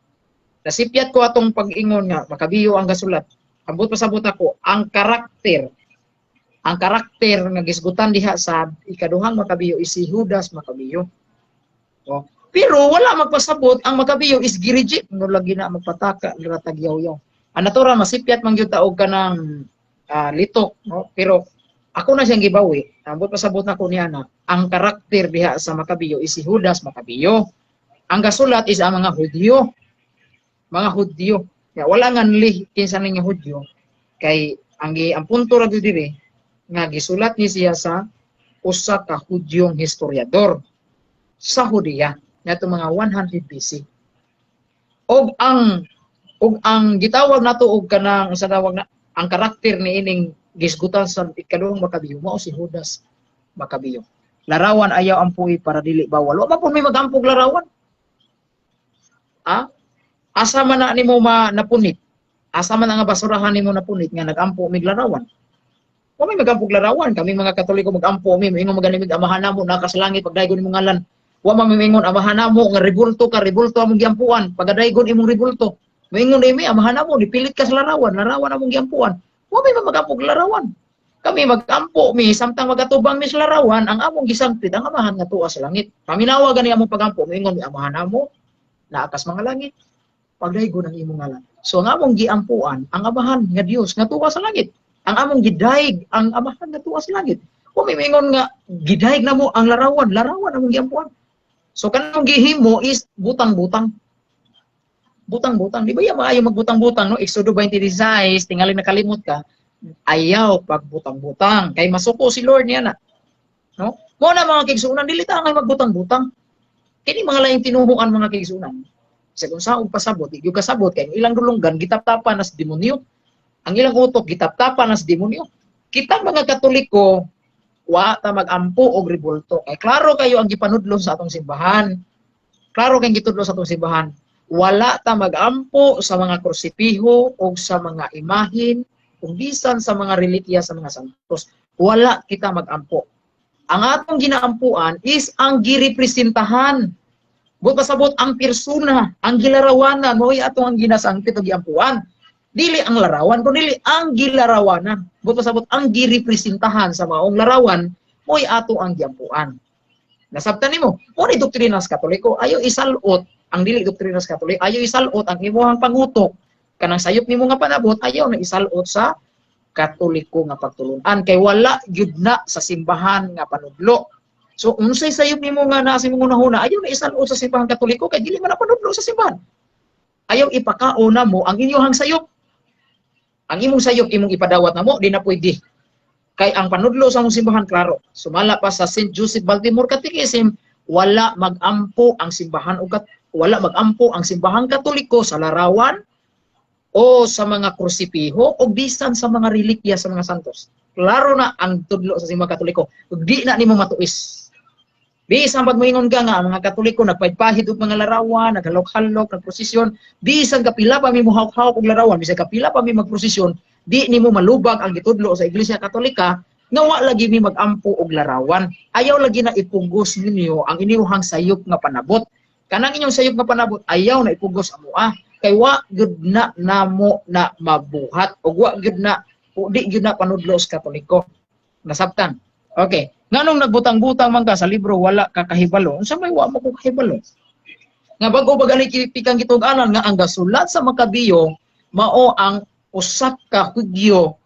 nasipyat ko atong pag-ingon nga Makabiyo ang gasulat. Ambot pasabot ako, ang karakter nga gisgutan diha sa ikaduhang Makabiyo is si Judas Makabiyo. Oh. Pero wala magpasabot ang Makabiyo is gi-reject no lagi na magpataka ra tagyaw-yaw. Ang natura masipyat man gyud ta og kanang litok, no, pero ako na siyang gibawi. Ambot pasabot nako niya na ang karakter diha sa Makabiyo is si Judas Makabiyo. Ang gasulat is ang mga Hudyo. Mga Hudyo. Ya, wala nga nli kinsa ning Hudyo kay ang punto ra gyud diri nga gisulat ni siya sa usa ka Hudyong historiador sa Hudiya ngadto mga 100 BC. Og ang gitawag nato og kanang sa tawag na ang karakter ni ining gisgutan sa ikaduhang Makabiyo mao si Judas Makabiyo. Larawan ayaw ampui para dili bawal. Wa man po may magampog larawan. Ah? Asa man na nimo ma napunit? Asa man nga basurahan nimo napunit nga nagampo mig larawan? Wa may magampog larawan. Kami mga Katoliko, magampo mi, moingon magani mig, "Amahan namo naa sa langit, pagdaygon imong ngalan." Wa man mi moingon, "Amahan namo nga rebulto ka, rebulto among giampuan, pagadaygon imong rebulto." Moingon mi, "Amahan namo, nipilit ka sa larawan, larawan among giampuan." Wa may magampog larawan. Kami magampo mi samtang magatubang mi sa larawan, ang among gisangpit ang Amahan nga tuwa sa langit. Paminawa gani among pagampo, moingon mi, "Amahan namo naa kas mga langit, pagdaygon ang imong ngalan." So ang among giampuan ang Amahan nga Dios nga tuwa sa langit. Ang among gidayeg ang Amahan nga tuwa sa langit. Wa may moingon nga gidayeg namo ang larawan, larawan among giampuan. So kanang gihimo is butang-butang. Butang-butang. Di ba ya maayo magbutang-butang, no? Exodo 26, tingali nakalimot ka. Ayaw pagbutang-butang kay masuko si Lord niya na. No? Mo na mga kaigsuonan, dili ta angay magbutang-butang. Kini mga laing tinuhuan, mga kaigsuonan. Sa kung saong pasabot, di gyud kasabot kay ang ilang dulunggan gitaptapan nas demonyo. Ang ilang utok gitaptapan nas demonyo. Kita mga Katoliko, wa ta magampo og rebulto. Kay klaro kayo ang gipanudlo sa atong simbahan. Klaro kay gitudlo sa atong simbahan. Wala ta magampo sa mga krusipiho o sa mga imahin kung bisan sa mga relikya sa mga santos. Wala kita magampo. Ang atong ginaampuan is ang girepresentahan. Buot pasabot, ang persona, ang gilarawanan, mo'y atong ang ginasangpit o giampuan. Dili ang larawan, kun dili ang gilarawanan. Buot pasabot, ang girepresentahan sa maong larawan, mo'y ato ang giampuan. Nasabtan nimo, mo ni doktrina sa Katoliko, ayo isalot ang dili doktrina sa Katoliko, ayo isalot ang imuhang pangutok. Kanang sayop nimo nga panabot, ayaw na isalot sa Katoliko nga pagtulunan kay wala gyud na sa simbahan nga panudlo. So unsay sayop nimo nga naa sa imong hunahuna, ayaw na isalot sa simbahan Katoliko kay dili man na panudlo sa simbahan. Ayaw ipakaon na mo ang inyong sayop. Ang imong sayop imong ipadawat na mo, di na pwede. Kay ang panudlo sa among simbahan klaro. Sumala pa sa St. Joseph Baltimore Catechism, wala magampo ang simbahang Katoliko sa larawan o sa mga krusipiho o bisan sa mga relikya sa mga santos. Klaro na ang tudlo sa simbahang Katoliko. Ug di na nimo matuis. Bisan pag moingon ka nga ang mga Katoliko nagpahid og mga larawan, naghalok-halok, nagprosesyon, bisan kapila pa mi mohawk-hawk og larawan, bisan kapila pa mi magprosesyon, di nimo malubag ang gitudlo sa Iglesia Katolika nga wa lagi mi magampo og larawan. Ayaw lagi na ipugos ninyo ang inyong sayop nga panabot. Kanang inyong sayop nga panabot, ayaw na ipugos amoa kay wa gyud na namo na mabuhat ug wa gyud na o di gyud na panudlo sa Katoliko. Nasabtan? Okay. Nganong nagbutang-butang man ka sa libro, wala ka kahibalo? Unsa may wa mo ko kahibalo? Nga bag-o ba gani pikang gitug-anan nga ang gasulat sa Makabiyo mao ang usa ka Hudyo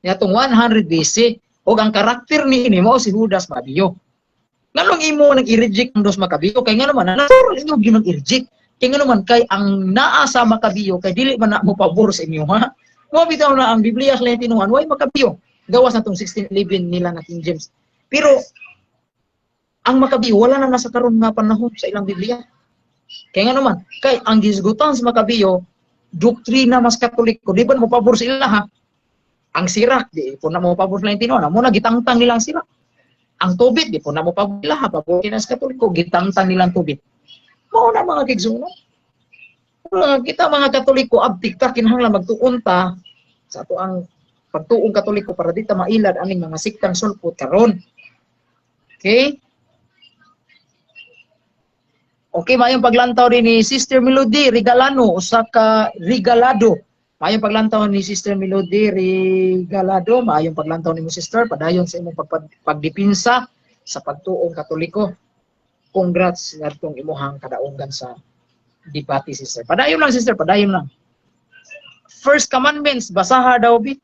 niadtong 100 BC ug ang karakter niini mao si Judas Makabiyo. Nganong imo nang i-reject ang Judas Makabiyo? Kay nga naman natural inyo gyud nang i-reject. Kay nga naman kay ang naa sa Makabiyo kay dili man na mo pabor sa inyo, ha. Mo bitaw na ang Biblia sa tinuhan, way Makabiyo. Gawas na tong 1611 nila na King James. Pero ang Makabiyo wala na nasa karon nga panahon sa ilang Biblia. Kaya nga naman, kay ang gisgutan sa Makabiyo, doktrina mas Katoliko, di ba mo pabor sa ila ha? Ang Sirak, di po na mo pabor sa tinuhan, mo na gitangtang nilang Sirak. Ang Tobit, di po na mo pabor nila ha, pabor kina sa Katoliko, gitangtang nilang Tobit. Mao na, mga kaigsuonan. Kita mga Katoliko, abtik ta, kinahanglan magtuon ta sa ato ang pagtuong Katoliko para di ta mailad aning mga siktang sulpot karon. Okay? Okay, maayong paglantaw din ni Sister Melody Regalano, usa ka Regalado. Maayong paglantaw ni Sister Melody Regalado, maayong paglantaw nimo, sister, padayon sa imong pagdipinsa sa pagtuong Katoliko. Congrats ngadtong imuhang kadaogan sa debate, sister. Padayon lang, sister, padayon lang. First commandments, basaha daw bi.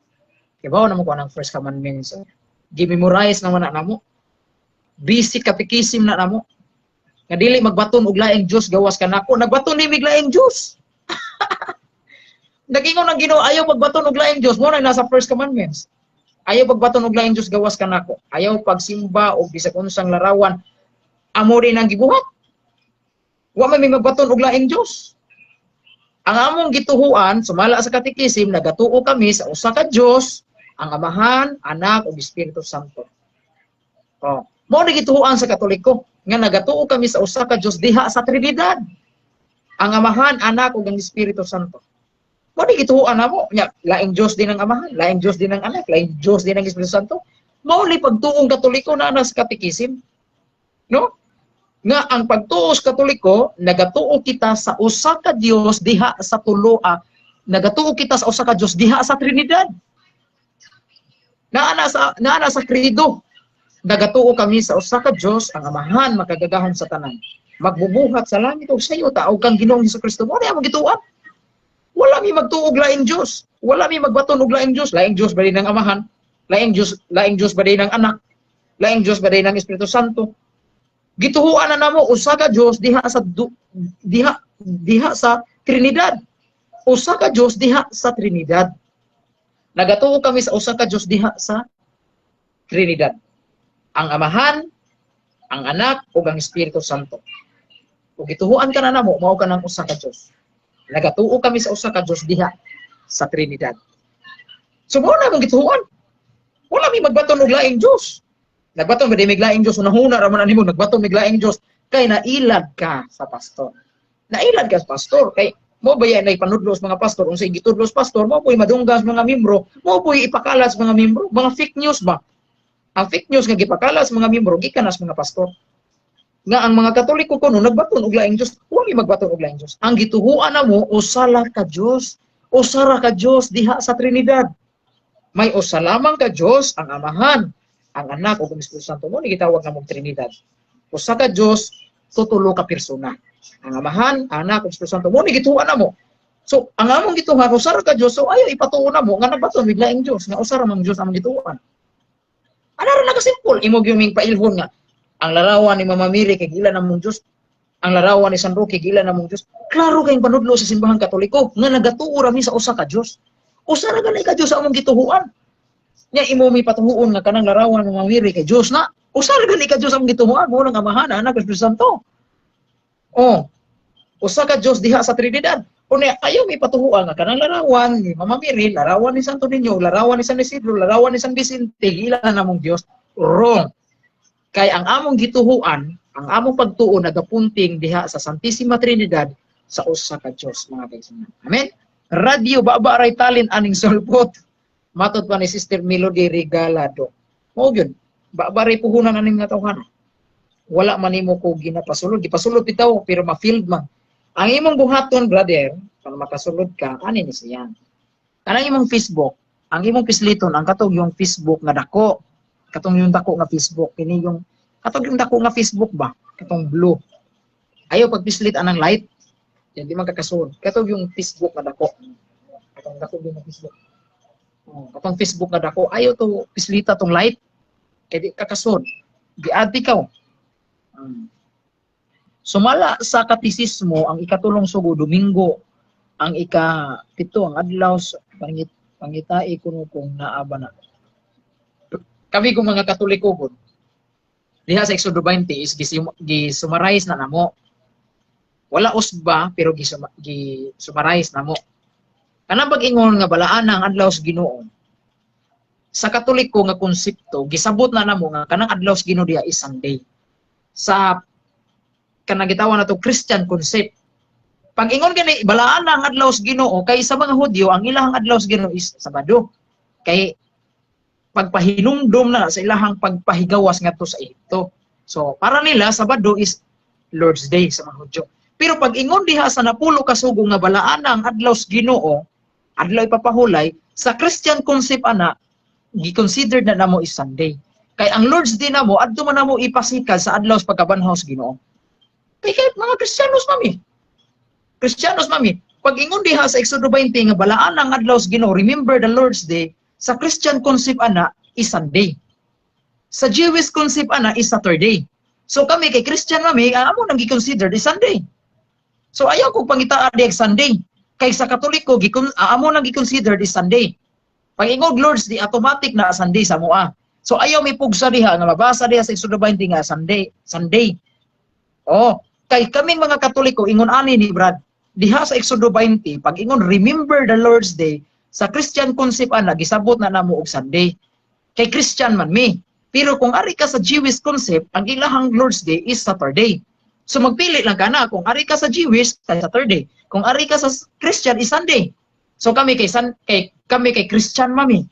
Kibaw na mo ko ang first commandments. Gi-memorize naman na namo. Basic catechism na namo. Nga dili magbaton og laing Dios gawas kanako. Nagbaton ni mig laing Dios. Nagingon ang Ginoo, ayaw pagbaton og laing Dios, mo na nasa first commandments. Ayaw pagbaton og laing Dios gawas kanako. Ayaw pagsimba og bisag unsang larawan. Amo rin ang gibuhat. Wa man may magbaton og laing Dios. Ang among gituhuan, sumala sa catechism, nagatuo kami sa usa ka Dios, ang Amahan, Anak ug Espiritu Santo. Oh, mao ni gituhuan sa Katoliko nga nagatuo kami sa usa ka Dios diha sa Trinidad. Ang Amahan, Anak ug ang Espiritu Santo. Mao ni gituhuan namo, nya laing Dios din ang Amahan, laing Dios din ang Anak, laing Dios din ang Espiritu Santo. Mao ni pagtuong Katoliko na sa catechism. No? Nga ang pagtuo sa Katoliko, nagatuo kita sa usa ka Dios diha sa tulo, nagatuo kita sa usa ka Dios diha sa Trinidad. Naa na sa credo. Nagatuo kami sa usa ka Dios, ang Amahan makagagahom sa tanan, magbubuhat sa langit ug sa yuta ug kang Ginoong Kristo. Mo na among gituan. Wala mi magtuo og laing Dios. Wala mi magbaton og laing Dios. Laing Dios ba din ang Amahan? Laing Dios ba din ang Anak? Laing Dios ba din ang Espiritu Santo? Gituhuan na namo usa ka Dios diha sa Trinidad. Usa ka Dios diha sa Trinidad. Nagatuo kami sa usa ka Dios diha sa Trinidad. Ang Amahan, ang Anak ug ang Espiritu Santo. Ug gituhuan ka na namo, mao ka ng usa ka Dios. Nagatuo kami sa usa ka Dios diha sa Trinidad. So mao na among gituhuan. Wala mi magbaton og laing Dios. Nagbaton ba di mig laing Dios, hunahuna ra man nimo nagbaton mig laing Dios kay nailad ka sa pastor. Nailad ka sa pastor kay mo ba yan ay panudlo sa mga pastor, unsay gitudlo sa pastor mo po'y madunggan sa mga membro, mo po'y ipakalat sa mga membro, mga fake news ba? Ang fake news nga gipakalat sa mga membro gikan na sa mga pastor. Nga ang mga Katoliko kuno nagbaton og laing Dios, wa mi magbaton og laing Dios. Ang gituhuan namo usa la ka Dios, usa ra ka Dios diha sa Trinidad. May usa lamang ka Dios, ang Amahan, ang Anak ug ang Espiritu Santo, mo ni gitawag namong Trinidad. Usa ka Dios, tutulo ka persona. Ang Amahan, ang Anak ug Espiritu Santo, mo ni gituhuan namo. So, ang among gituhuan usa ra ka Dios, so ayaw ipatuo namo nga nagbaton mig laing Dios, nga usa ra mang Dios among gituhuan. Ana ra nakasimple, imo gyud ming pailhon nga ang larawan ni Mama Mary kay giila namong Dios, ang larawan ni San Roque giila namong Dios. Klaro kayong panudlo sa simbahang Katoliko nga nagatuo ra mi sa usa ka Dios. Usa ra gani ka Dios sa among gituhuan. Nya imo mi patuhuon nga kanang larawan ni Mama Mary kay Dios na. Usa ra gani ka Dios ang among gituhuan, mo nang Amahan, Anak, Espiritu Santo. Oh. Usa ka Dios diha sa Trinidad. Unya ayaw mi patuhuan nga kanang larawan ni Mama Mary, larawan ni Santo Niño, larawan ni San Isidro, larawan ni San Vicente, ila na namong Dios. Wrong. Kay ang among gituhuan, ang among pagtuo nagapunting diha sa Santissima Trinidad sa usa ka Dios, mga kaigsuonan. Amen. Radio baba ray talent aning sulpot. Matod pa ni Sister Melody Regalado. Mao gyud. Baba ray puhunan aning nga tawhana. Wala man nimo ko ginapasulod, gipasulod bitaw pero ma-filled man. Ang imong buhaton, brother, para makasulod ka, ani ni siya. Kanang imong Facebook, ang imong pisliton, ang katong yung Facebook nga dako. Katong yung dako nga Facebook, kini yung katong yung dako nga Facebook ba? Katong blue. Ayaw pagpislit anang light. Yan di man kakasulod. Katong yung Facebook nga dako. Katong dako yung Facebook. Oh, katong Facebook nga dako, ayaw to pislita tong light. Kay di kakasud. Giadi ka. Sumala sa katisismo, ang ikatulong sugo, Domingo, ang ika-7, ang adlaw, paningit, Pangitai kuno kung naa ba na. Kami kung mga Katoliko gud, diha sa Exodo 20 is gi-summarize na namo. Wala usba pero gi-summarize namo. Kanang pag-ingon nga balaan ang adlaw sa Ginoo. Sa Katoliko nga konsepto, gisabot na namo nga kanang adlaw sa Ginoo diha is Sunday. Sa kanang gitawag nato Christian concept. Pag ingon gani balaan ang adlaw sa Ginoo, kay sa mga Hudyo ang ilahang adlaw sa Ginoo is Sabado. Kay pagpahinumdom na sa ilahang pagpahigawas ngadto sa Ehipto. So para nila, Sabado is Lord's Day sa mga Hudyo. Pero pag ingon diha sa napulo ka sugo nga balaan ang adlaw sa Ginoo, adlaw ipapahulay, sa Christian concept ana, gi-consider na namo is Sunday. Kay ang Lord's Day namo, adto man namo ipasikad sa adlaw sa pagkabanhaw sa Ginoo. Kay mga Kristiyanos mami. Kristiyanos mami. Pag ingon diha sa Exodo 20 nga balaan ang adlaw sa Ginoo, remember the Lord's Day, sa Christian concept ana is Sunday. Sa Jewish concept ana is Saturday. So kami kay Christian mami, ang amo nang gi-consider is Sunday. So ayaw ko pangitaa diha Sunday. Kay sa Katoliko gikon amo nang gi-consider is Sunday. Pag ingog Lord's Day, automatic na Sunday sa amoa. So ayaw may pugsa diha nga mabasa diha sa Exodo 20 nga Sunday, Sunday. Oh, kay kaming mga Katoliko, ingon ani ni Brad, diha sa Exodo 20, pag ingon remember the Lord's Day, sa Christian concept ana gisabot na namo og Sunday. Kay Christian man mi. Pero kung ari ka sa Jewish concept, ang ilahang Lord's Day is Saturday. So magpili lang ka na kung ari ka sa Jewish, kay Saturday. Kung ari ka sa Christian is Sunday. So kami kay Christian mami.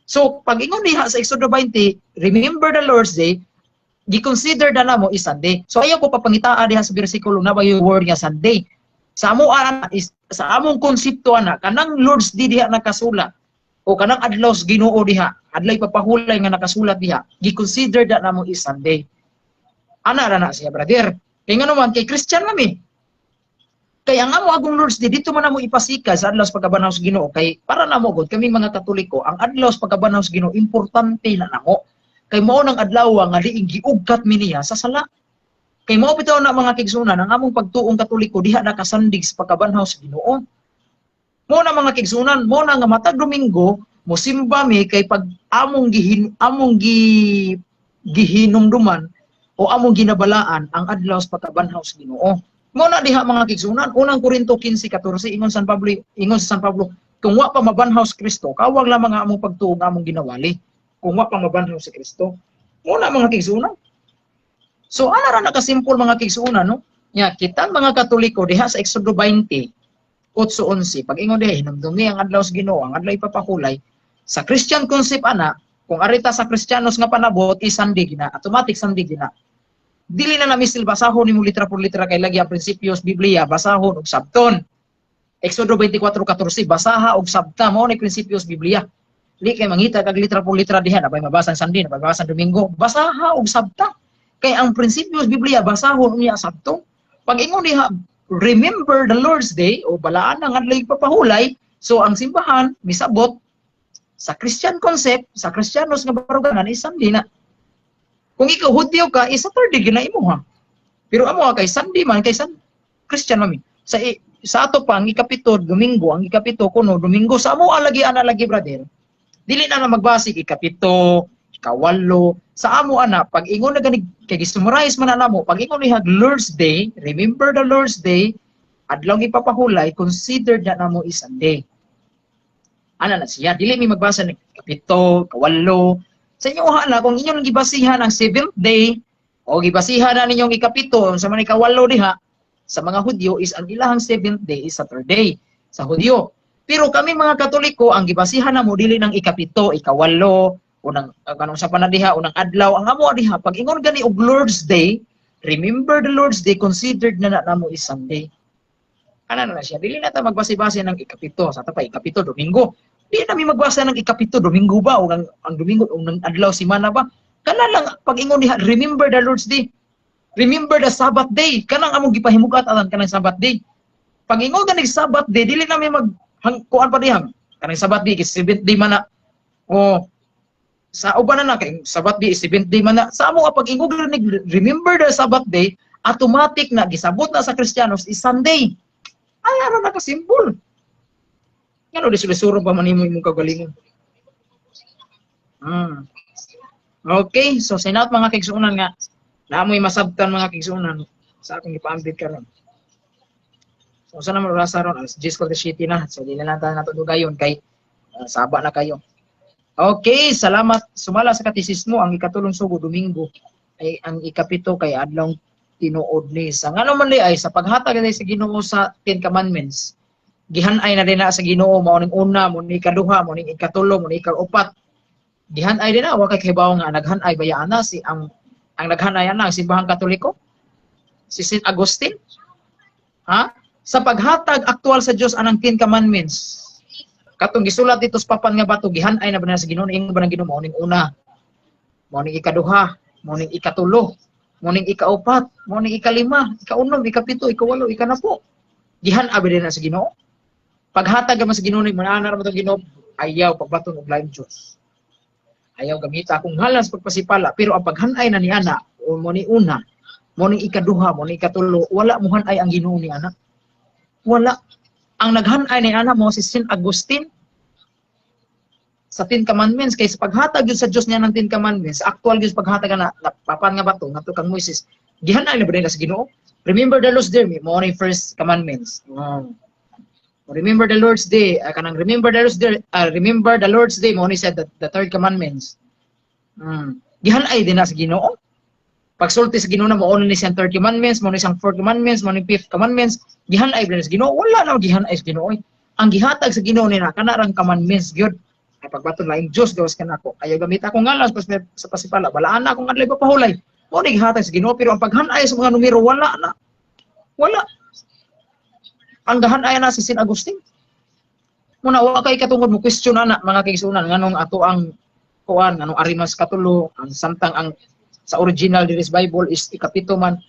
So pag ingon diha sa Exodo 20, remember the Lord's Day, gi-consider na namo is Sunday. So ayaw ko papangitaa diha sa bersikulo na ba yung word nga Sunday. Sa amo ana is sa among konsepto ana, kanang Lord's Day diha nakasulat o kanang adlaw sa Ginoo diha, adlaw ipapahulay nga nakasulat diha, gi-consider na namo is Sunday. Ana ra na siya, brother. Kay ngano man, kay Christian mami. Kay ang amo agong Lord's Day dito man namo ipasika sa adlaw sa pagkabanhaw sa Ginoo, kay para namo gud, kami mga Katoliko, ang adlaw sa pagkabanhaw sa Ginoo importante na namo. Kay mao nang adlaw nga diing giugkat mi niya sa sala. Kay mao bitaw na, mga kaigsuonan, ang among pagtuong Katoliko diha nakasandig sa pagkabanhaw sa Ginoo. Mao na, mga kaigsuonan, mao na nga matag Domingo mosimba mi kay pag among gi gihinumduman o among ginabalaan ang adlaw sa pagkabanhaw sa Ginoo. Mao na diha, mga kaigsuonan, Unang Korinto 15:14, ingon sa San Pablo, kung wa pa mabanhaw si Kristo, kawang lamang ang among pagtuo nga among ginawali. Kung wa pa mabanhaw si Kristo. Mao na, mga kaigsuonan. So ana ra na kasimple, mga kaigsuonan, no? Nya kitang mga Katoliko, diha sa Exodo 20, 8:11, pag ingon diha hinumdumi ang adlaw sa Ginoo, ang adlaw ipapahulay, sa Christian concept ana, kung arita sa Kristiyanos nga panabot is Sunday gina, automatic Sunday gina. Dili na namisil basahon nimo litra por litra, kay lagi ang prinsipyos Biblia basahon og sabton. Exodo 24:14, basaha og sabta, mao ni prinsipyos Biblia. Di kay mangita kag litra por litra diha, nabay mabasa ang Sunday, nabay mabasa ang Domingo, basaha og sabta. Kay ang prinsipyos Biblia basahon unya sabto. Pag ingon diha remember the Lord's Day o balaan ang adlaw ipapahulay, so ang simbahan misabot sa Christian concept, sa Kristiyanos nga baruganan is Sunday na. Kung ikaw Hudyo ka, is Saturday gina imo ha. Pero amo kay Sunday man, kay San Christian mami. Sa ato pa ang ikapito Domingo, ang ikapito kuno Domingo sa amo lagi ana lagi, brother. Dili na na magbasig ikapito, ikawalo. Sa amo ana, pag ingon na gani kay gisummarize man na namo, pag ingon niya Lord's Day, remember the Lord's Day, adlaw ipapahulay, considered na namo is Sunday. Ana na siya, dili mi magbasa ng ikapito, kawalo. Sa inyo na kung inyong gibasihan ang seventh day o gibasihan na ninyong ikapito sa mga ikawalo diha, sa mga Hudyo is ang ilahang seventh day is Saturday sa Hudyo. Pero kami mga Katoliko, ang gibasihan na mo dili ng ikapito, ikawalo, unang kanong sa panadiha, unang adlaw, ang amo diha pag ingon gani og Lord's Day, remember the Lord's Day, considered na na namo is Sunday. Ana na siya, dili na ta magbase-base ng ikapito, sa pa ikapito Domingo. Di na mi magbasa ng ikapito Domingo ba o ang Domingo o ng adlaw semana ba? Kana lang pag ingon diha remember the Lord's Day. Remember the Sabbath day. Kanang among gipahimugat atan kanang Sabbath day. Pag ingon ganig Sabbath day, dili na mi mag hang, kuan pa diha. Kanang Sabbath day is seventh day man na. O sa uban na na kay Sabbath day is seventh day man na. Sa amo pag ingon ganig remember the Sabbath day, automatic na gisabot na sa Kristiyanos is Sunday. Ay, ara na ka simple. Ngano lisur-lisuron pa man nimo imong kaugalingon? Okay, so sign out, mga kaigsuonan, nga naa moy masabtan, mga kaigsuonan, sa akong ipaambit karon. So sa naman orasa ron, alas 10:47 na. So di na lang tayo nato dugayon kay saba na kayo. Okay, salamat. Sumala sa katisismo, ang ikatulong sugo Domingo ay ang ikapito kay adlaw tinuod ni sa ngano man ay sa paghatag ni sa Ginoo sa Ten Commandments. Gihan-ay na din na sa Ginoo, mao ning una, mao ning ikaduha, mao ning ikatulo, mao ning ikaupat. Gihan-ay din na. Wa kay kahibaw nga naghan-ay baya ana si ang naghan-ay ana ang Simbahang Katoliko, si Saint Augustine, ha? Sa paghatag aktual sa Dios anang Ten Commandments, katong gisulat dito sa papan nga bato, gihan-ay na ba na sa Ginoo? Ingon ba ng Ginoo, mao ning una, mao ning ikaduha, mao ning ikatulo, mao ning ikaupat, mao ning ikalima, ikaunom, ikapito, ikawalo, ikanapo? Gihan-ay ba din na sa Ginoo? Paghatag man sa Ginoo ni manana ra man tong Ginoo, ayaw pagbaton og laing Dios, ayaw gamita akong ngalan sa pagpasipala, pero ang paghanay na ni ana o mo ni una, mo ni ikaduha, mo ni ikatulo, wala mo hanay ang Ginoo ni ana. Wala. Ang naghanay ni ana mo si Saint Augustine sa Ten Commandments, kay sa paghatag yun sa Dios niya ng Ten Commandments, actual yun sa paghatag na papan nga bato ngadto kang Moises, gihanay na ba nila sa Ginoo? Remember the Lord's Day, mo ni first commandments. Remember the Lord's Day, kanang remember the Lord's Day, remember the Lord's Day, mo ni said the third commandments. Gihanay din na sa Ginoo. Pagsulti sa Ginoo na mo ni siyang third commandments, mo ni siyang fourth commandments, mo ni fifth commandments, gihanay din sa Ginoo? Wala na gihanay sa Ginoo. Ang gihatag sa Ginoo ni na kana rang commandments gyud. Ay pagbaton laing Dios gawas kanako. Ayaw gamit akong ngalan sa pasipala. Balaan na akong adlaw pahulay. Mo ni gihatag sa Ginoo, pero ang paghanay sa mga numero, wala na. Wala. Ang gahanay na si Saint Agustin. Muna wa kay katungod mo question ana, mga kaigsuonan, nganong ato ang kuan, anong arimas katulo ang samtang ang sa original diri sa Bible is ikapito man.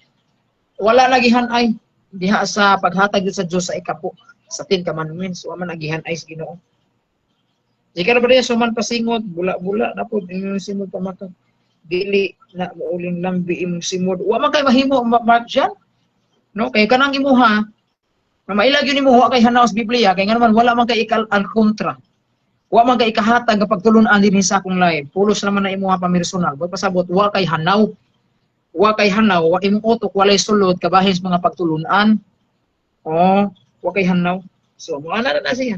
Wala lagi hanay diha sa paghatag sa Dios sa ikapo sa Ten Commandments. Wa man agihan ay sa Ginoo. Di ka na ba diya suman pasingot, bula-bula na po, imong simod pamaka. Dili na muuling lambi imong simod. Wa man kay mahimo, Mark Jan. No, kay kanang imuha, na mailag yun imo, wa kay hanaw sa Biblia, kay nga naman wala man kay ikal al kontra. Wa man kay ikahatag nga pagtulun-an dinhi sa akong live. Pulos naman na imuha pamersonal. Buot pasabot, wa kay hanaw. Wa kay hanaw, wa imong utok walay sulod kabahin sa mga pagtulun-an. Oh, wa kay hanaw. So, mo ana na siya.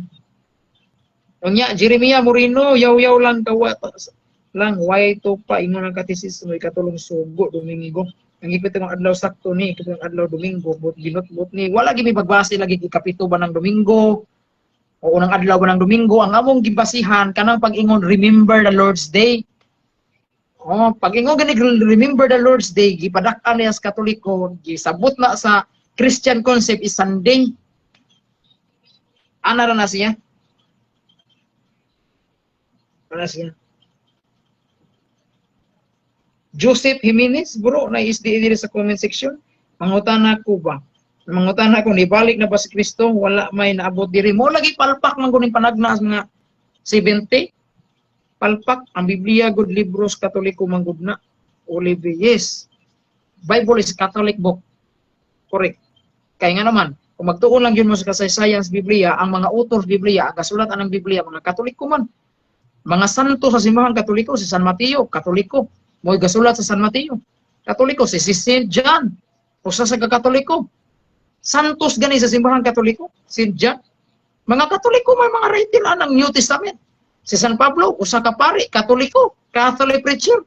Unya, Jeremiah Moreno, yaw-yaw lang kawa lang, why to pa ingon ang katisismo, ikatulong sugo Domingo. Ang ikapitong adlaw sakto ni, ikapitong adlaw Domingo, but ginutbot ni. Wala gimi pagbase lagi ikapito ba ng Domingo o unang adlaw ba ng Domingo. Ang among gibasihan kanang pag-ingon, "Remember the Lord's Day." Oh, pag-ingon gani, "Remember the Lord's Day," gipadak-an niya sa Katoliko, gisabot na sa Christian concept is Sunday. Ana ra na siya. Ana siya. Joseph Jimenez, bro, na isdi diri sa comment section. Mangutana ko ba? Mangutana ko, nibalik na ba si Kristo? Wala may naabot diri. Mo lagi palpak man kuning panagna sa mga 70. Palpak ang Biblia good libros Katoliko man gud na. Olive, yes. Bible is Catholic book. Correct. Kaya nga naman, kung magtuon lang yun mo sa kasaysayan sa Biblia, ang mga author sa Biblia, ang kasulatan ng Biblia, mga Katoliko man. Mga santo sa Simbahang Katoliko, si San Mateo, Katoliko. Mo'y gasulat sa San Mateo. Katoliko, si St. John, usa sa Katoliko. Santos gani sa Simbahang Katoliko, St. John. Mga Katoliko may mga writer ng New Testament. Si San Pablo, usa ka pari, Katoliko, Catholic preacher.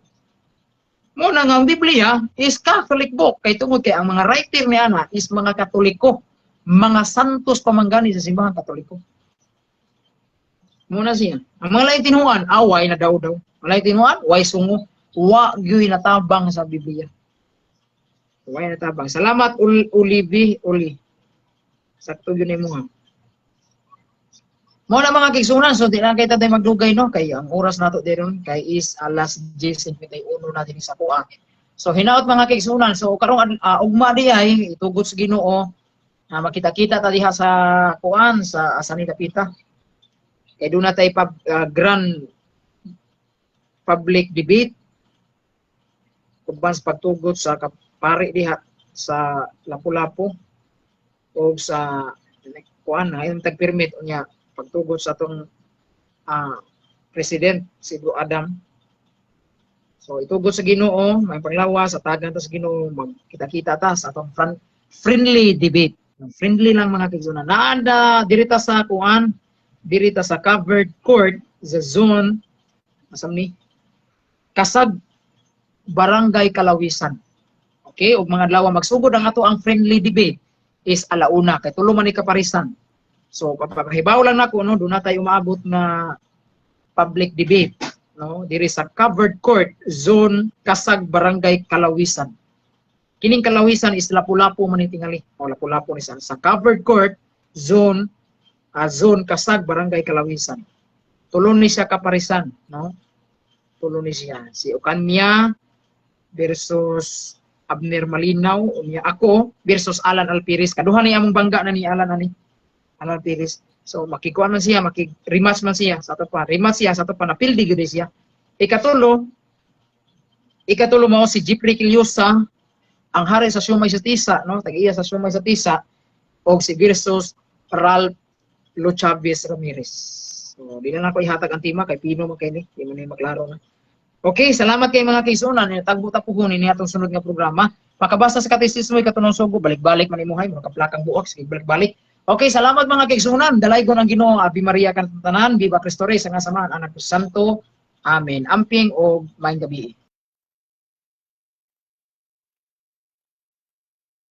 Mo na nga ang Biblia is Catholic book kay tungod kay ang mga writer ni ana is mga Katoliko, mga santos pamanggani sa Simbahang Katoliko. Muna siya. Ang mga laing tinuan, away na daw daw. Mga laing tinuan, way sungo. Wa gyuy natabang sa Biblia. Way natabang. Salamat Ulibi Uli. Sakto yun imo ha. Mo na, mga kaigsuonan, so di lang kay tatay magdugay, no, kay ang oras nato diron kay is alas 10:51 na din sa kuha. So hinaot, mga kaigsuonan, so karong ugma di ay itugot sa Ginoo na makita-kita ta diha sa kuan sa Sanita Pita. Kay doon na tay grand public debate uban sa pagtugot sa kapari diha sa Lapu-Lapu o sa kuan na yung tag-permit unya. Pagtugot sa atong president si Bro Adam. So itugot sa Ginoo, may panglawas sa tagan ta sa Ginoo, magkita-kita ta sa atong friendly debate. Friendly lang, mga kaigsuonan. Naanda diri ta sa kuan, diri ta sa covered court sa zone asam ni Kasag, Barangay Kalawisan. Okay, ug mga adlaw magsugod ang ato ang friendly debate is alauna kay 3 man ni kaparisan. So papahibaw lang nako, no, duna tayo umaabot na public debate, no, diri sa covered court, zone Kasag, Barangay Kalawisan. Kining Kalawisan is Lapu-Lapu man ni tingali. O Lapu-Lapu ni sa covered court zone Kasag, Barangay Kalawisan. 3 ni siya kaparisan, no? 3 ni siya. Si Ocaña versus Abner Malinaw, unya ako versus Alan Alpiris. Kaduha ni among bangga na ni Alan ani. Alan Alpiris. So makikuan man siya, maki-rematch man siya sa ato pa. Rematch siya sa ato pa, napildi gyud siya. Ikatulo mao si Jeffrey Quillosa, ang hari sa siomay sa Tisa, no? Tag-iya sa siomay sa Tisa og si versus Ralph Luchavez Ramirez. So di na nako ihatag ang tema kay pino man kay ni, di man ni maklaro na. Okay, salamat kay mga kaigsuonan. Tagbo ta puhon ini atong sunod nga programa. Makabasa sa katisismo ikatulong sugo, balik-balik man imuhay, mga kaplakang buok, sige balik-balik. Okay, salamat mga kaigsuonan. Dalaygon ang Ginoo, Ave Maria kan tanan, Viva Cristo Rey, sa nga samahan, Anak Santo. Amen. Amping og maayong gabi.